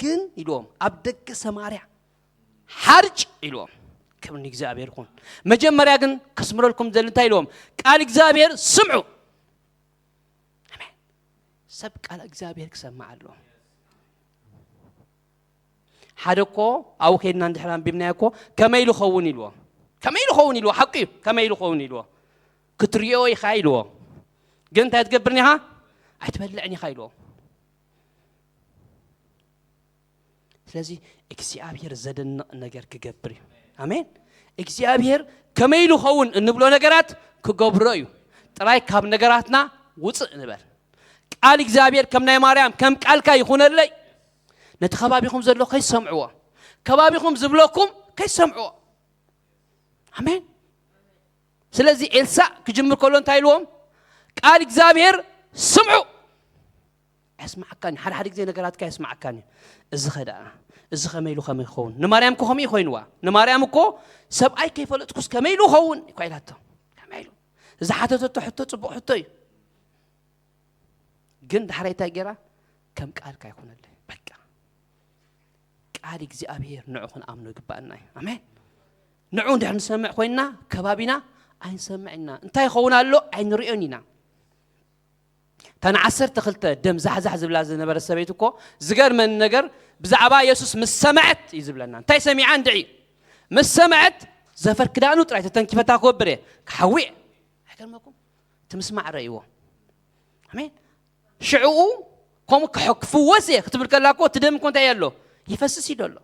ግን ኢልዎም፣ ኣብ ደገ ሰማርያ ሓርጭ ኢልዎም። ክብሪ ንእግዚኣብሔር ይኹን። መጀመርያ ግን ከስምረልኩም ዘል እንታይ ኢልዎም? ቃል እግዚኣብሔር ስምዑ። ኣሜን። ሰብ ቃል እግዚኣብሔር ክሰምዕ ኣለዎ። ሓደ እኮ ኣብኡ ከይድና እንድሕር ኣንቢብናዮ እኮ፣ "ከመይ ኢሉ ኸውን?" ኢልዎ። "ከመይ ኢሉ ኸውን?" ኢልዎ። ሓቂ እዩ። "ከመይ ኢሉ ኸውን?" ኢልዎ። "ክትሪኦ ኢኻ" ኢልዎ። "ግን እንታይ ትገብርን ኢኻ? ኣይትበልዕን ኢኻ" ኢልዎ። ስለዚ እግዚኣብሔር ዘደንቕ ነገር ክገብር እዩ። ኣሜን። እግዚኣብሔር ከመይ ኢሉ ኸውን እንብሎ ነገራት ክገብሮ እዩ። ጥራይ ካብ ነገራትና ውፅእ ንበል። ቃል እግዚኣብሔር ከም ናይ ማርያም ከም ቃልካ ይኹነለይ። ነቲ ከባቢኹም ዘሎ ከይሰምዕዎ፣ ከባቢኹም ዝብለኩም ከይሰምዕዎ። ኣሜን። ስለዚ ኤልሳዕ ክጅምር ከሎ እንታይ ኢልዎም? ቃል እግዚኣብሔር ስምዑ። ኣየስማዓካን እዩ። ሓደ ሓደ ግዜ ነገራትካ ኣየስማዓካን እዩ። እዚ ኸ ደኣ፣ እዚ ኸመይ ኢሉ ኸመይ ይኸውን? ንማርያም እኮ ኸምኡ ኮይንዋ። ንማርያም እኮ ሰብኣይ ከይፈለጥኩስ ከመይ ኢሉ ኸውን እኳ ኢላቶ። ከመይ ኢሉ? ዝሓተተቶ ሕቶ ጽቡቕ ሕቶ እዩ። ግን ዳሕራይ እንታይ ገይራ? ከም ቃልካ ይኹነለይ። በቃ ቃል እግዚኣብሔር ንዑ ክንኣምኖ ይግባኣና እዩ። ኣሜን። ንዑ እንድሕር ንሰምዕ ኮይንና ከባቢና ኣይንሰምዕ ኢና። እንታይ ይኸውን ኣሎ ኣይንሪኦን ኢና። እታ ንዓሰርተ ክልተ ደም ዛሕዛሕ ዝብላ ዝነበረ ሰበይቲ እኮ ዝገርመኒ ነገር ብዛዕባ የሱስ ምስ ሰምዐት እዩ ዝብለና። እንታይ ሰሚዓ እንድዒ? ምስ ሰምዐት ዘፈር ክዳኑ ጥራይ ተተንኪፈታ ክወብር እየ ክሓዊ እየ። ኣይገርመኩም? እቲ ምስማዕ ረእይዎ። ኣሜን። ሽዕኡ ከምኡ ክሕ- ክፍወስ እየ ክትብል ከላ እኮ እቲ ደም እኮ እንታይ ኣሎ? ይፈስስ እዩ ዘሎ።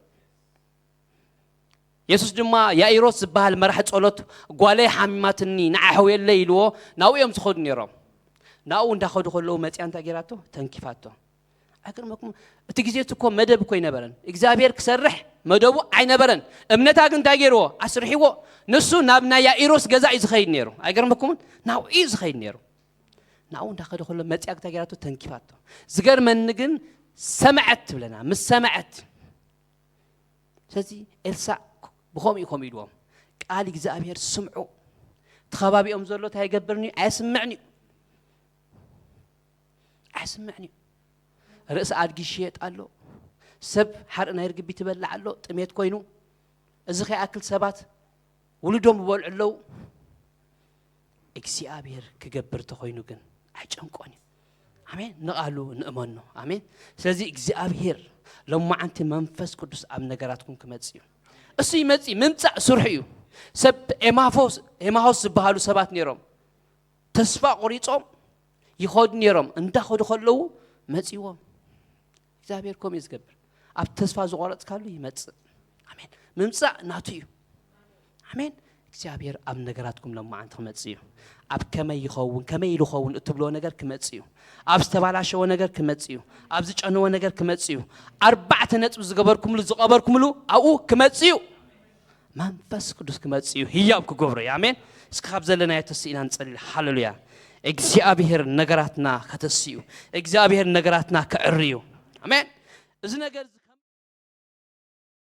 የሱስ ድማ ያኢሮስ ዝበሃል መራሒ ጸሎት ጓለይ ሓሚማትኒ ንዓ ሕውየለይ ኢልዎ ናብኡ እዮም ዝኸዱ ነይሮም። ናብኡ እንዳኸዱ ከለዉ መጺኣ እንታይ ገይራቶ? ተንኪፋቶ። ኣይገርመኩም? እቲ ግዜ እቲ እኮ መደብ እኮ ኣይነበረን። እግዚኣብሔር ክሰርሕ መደቡ ኣይነበረን። እምነታ ግን እንታይ ገይርዎ? ኣስርሕዎ። ንሱ ናብ ናይ ያኢሮስ ገዛ እዩ ዝኸይድ ነይሩ። ኣይገርመኩምን? ናብኡ እዩ ዝኸይድ ነይሩ። ናብኡ እንዳኸደ ከሎ መጺኣ እንታይ ገይራቶ? ተንኪፋቶ። ዝገርመኒ ግን ሰምዐት ትብለና። ምስ ሰምዐት ስለዚ ኤልሳእ ብኸምኡ እዩ ከምኡ ኢልዎም፣ ቃል እግዚኣብሔር ስምዑ። እቲ ከባቢኦም ዘሎ እንታይ ይገብርን እዩ? ኣየስምዕን እዩ። ኣየስምዕን እዩ። ርእሲ ኣድጊ ይሽየጥ ኣሎ። ሰብ ሓርኢ ናይ ርግቢ ትበልዕ ኣሎ፣ ጥሜት ኮይኑ። እዚ ከይኣክል ሰባት ውሉዶም ይበልዑ ኣለዉ። እግዚኣብሔር ክገብር ተኾይኑ ግን ኣይጨንቆን እዩ። ኣሜን። ንቓሉ ንእመኖ። ኣሜን። ስለዚ እግዚኣብሔር ሎማዓንቲ መንፈስ ቅዱስ ኣብ ነገራትኩም ክመጽእ እዩ። እሱ ይመጽእ፣ ምምጻእ ስርሑ እዩ። ሰብ ኤማፎስ ኤማሆስ ዝበሃሉ ሰባት ነይሮም። ተስፋ ቆሪጾም ይኸዱ ነይሮም። እንዳኸዱ ከለዉ መጺዎም። እግዚኣብሔር ከምኡ እዩ ዝገብር። ኣብ ተስፋ ዝቆረጽካሉ ይመጽእ። ኣሜን። ምምጻእ ናቱ እዩ። ኣሜን። እግዚኣብሔር ኣብ ነገራትኩም ለማዓንቲ ክመጽእ እዩ። ኣብ ከመይ ይኸውን፣ ከመይ ኢሉ ኸውን እትብልዎ ነገር ክመጽእ እዩ። ኣብ ዝተባላሸወ ነገር ክመጽእ እዩ። ኣብ ዝጨነወ ነገር ክመጽእ እዩ። ኣርባዕተ ነጥቢ ዝገበርኩምሉ ዝቐበርኩምሉ ኣብኡ ክመጽእ እዩ። መንፈስ ቅዱስ ክመጽእ እዩ። ህያብ ክገብሮ እዩ። ኣሜን። እስኪ ካብ ዘለናዮ ተስኢና ንጸልል። ሃሌሉያ። እግዚኣብሔር ነገራትና ከተስዩ፣ እግዚኣብሔር ነገራትና ክዕርዩ። ኣሜን። እዚ ነገር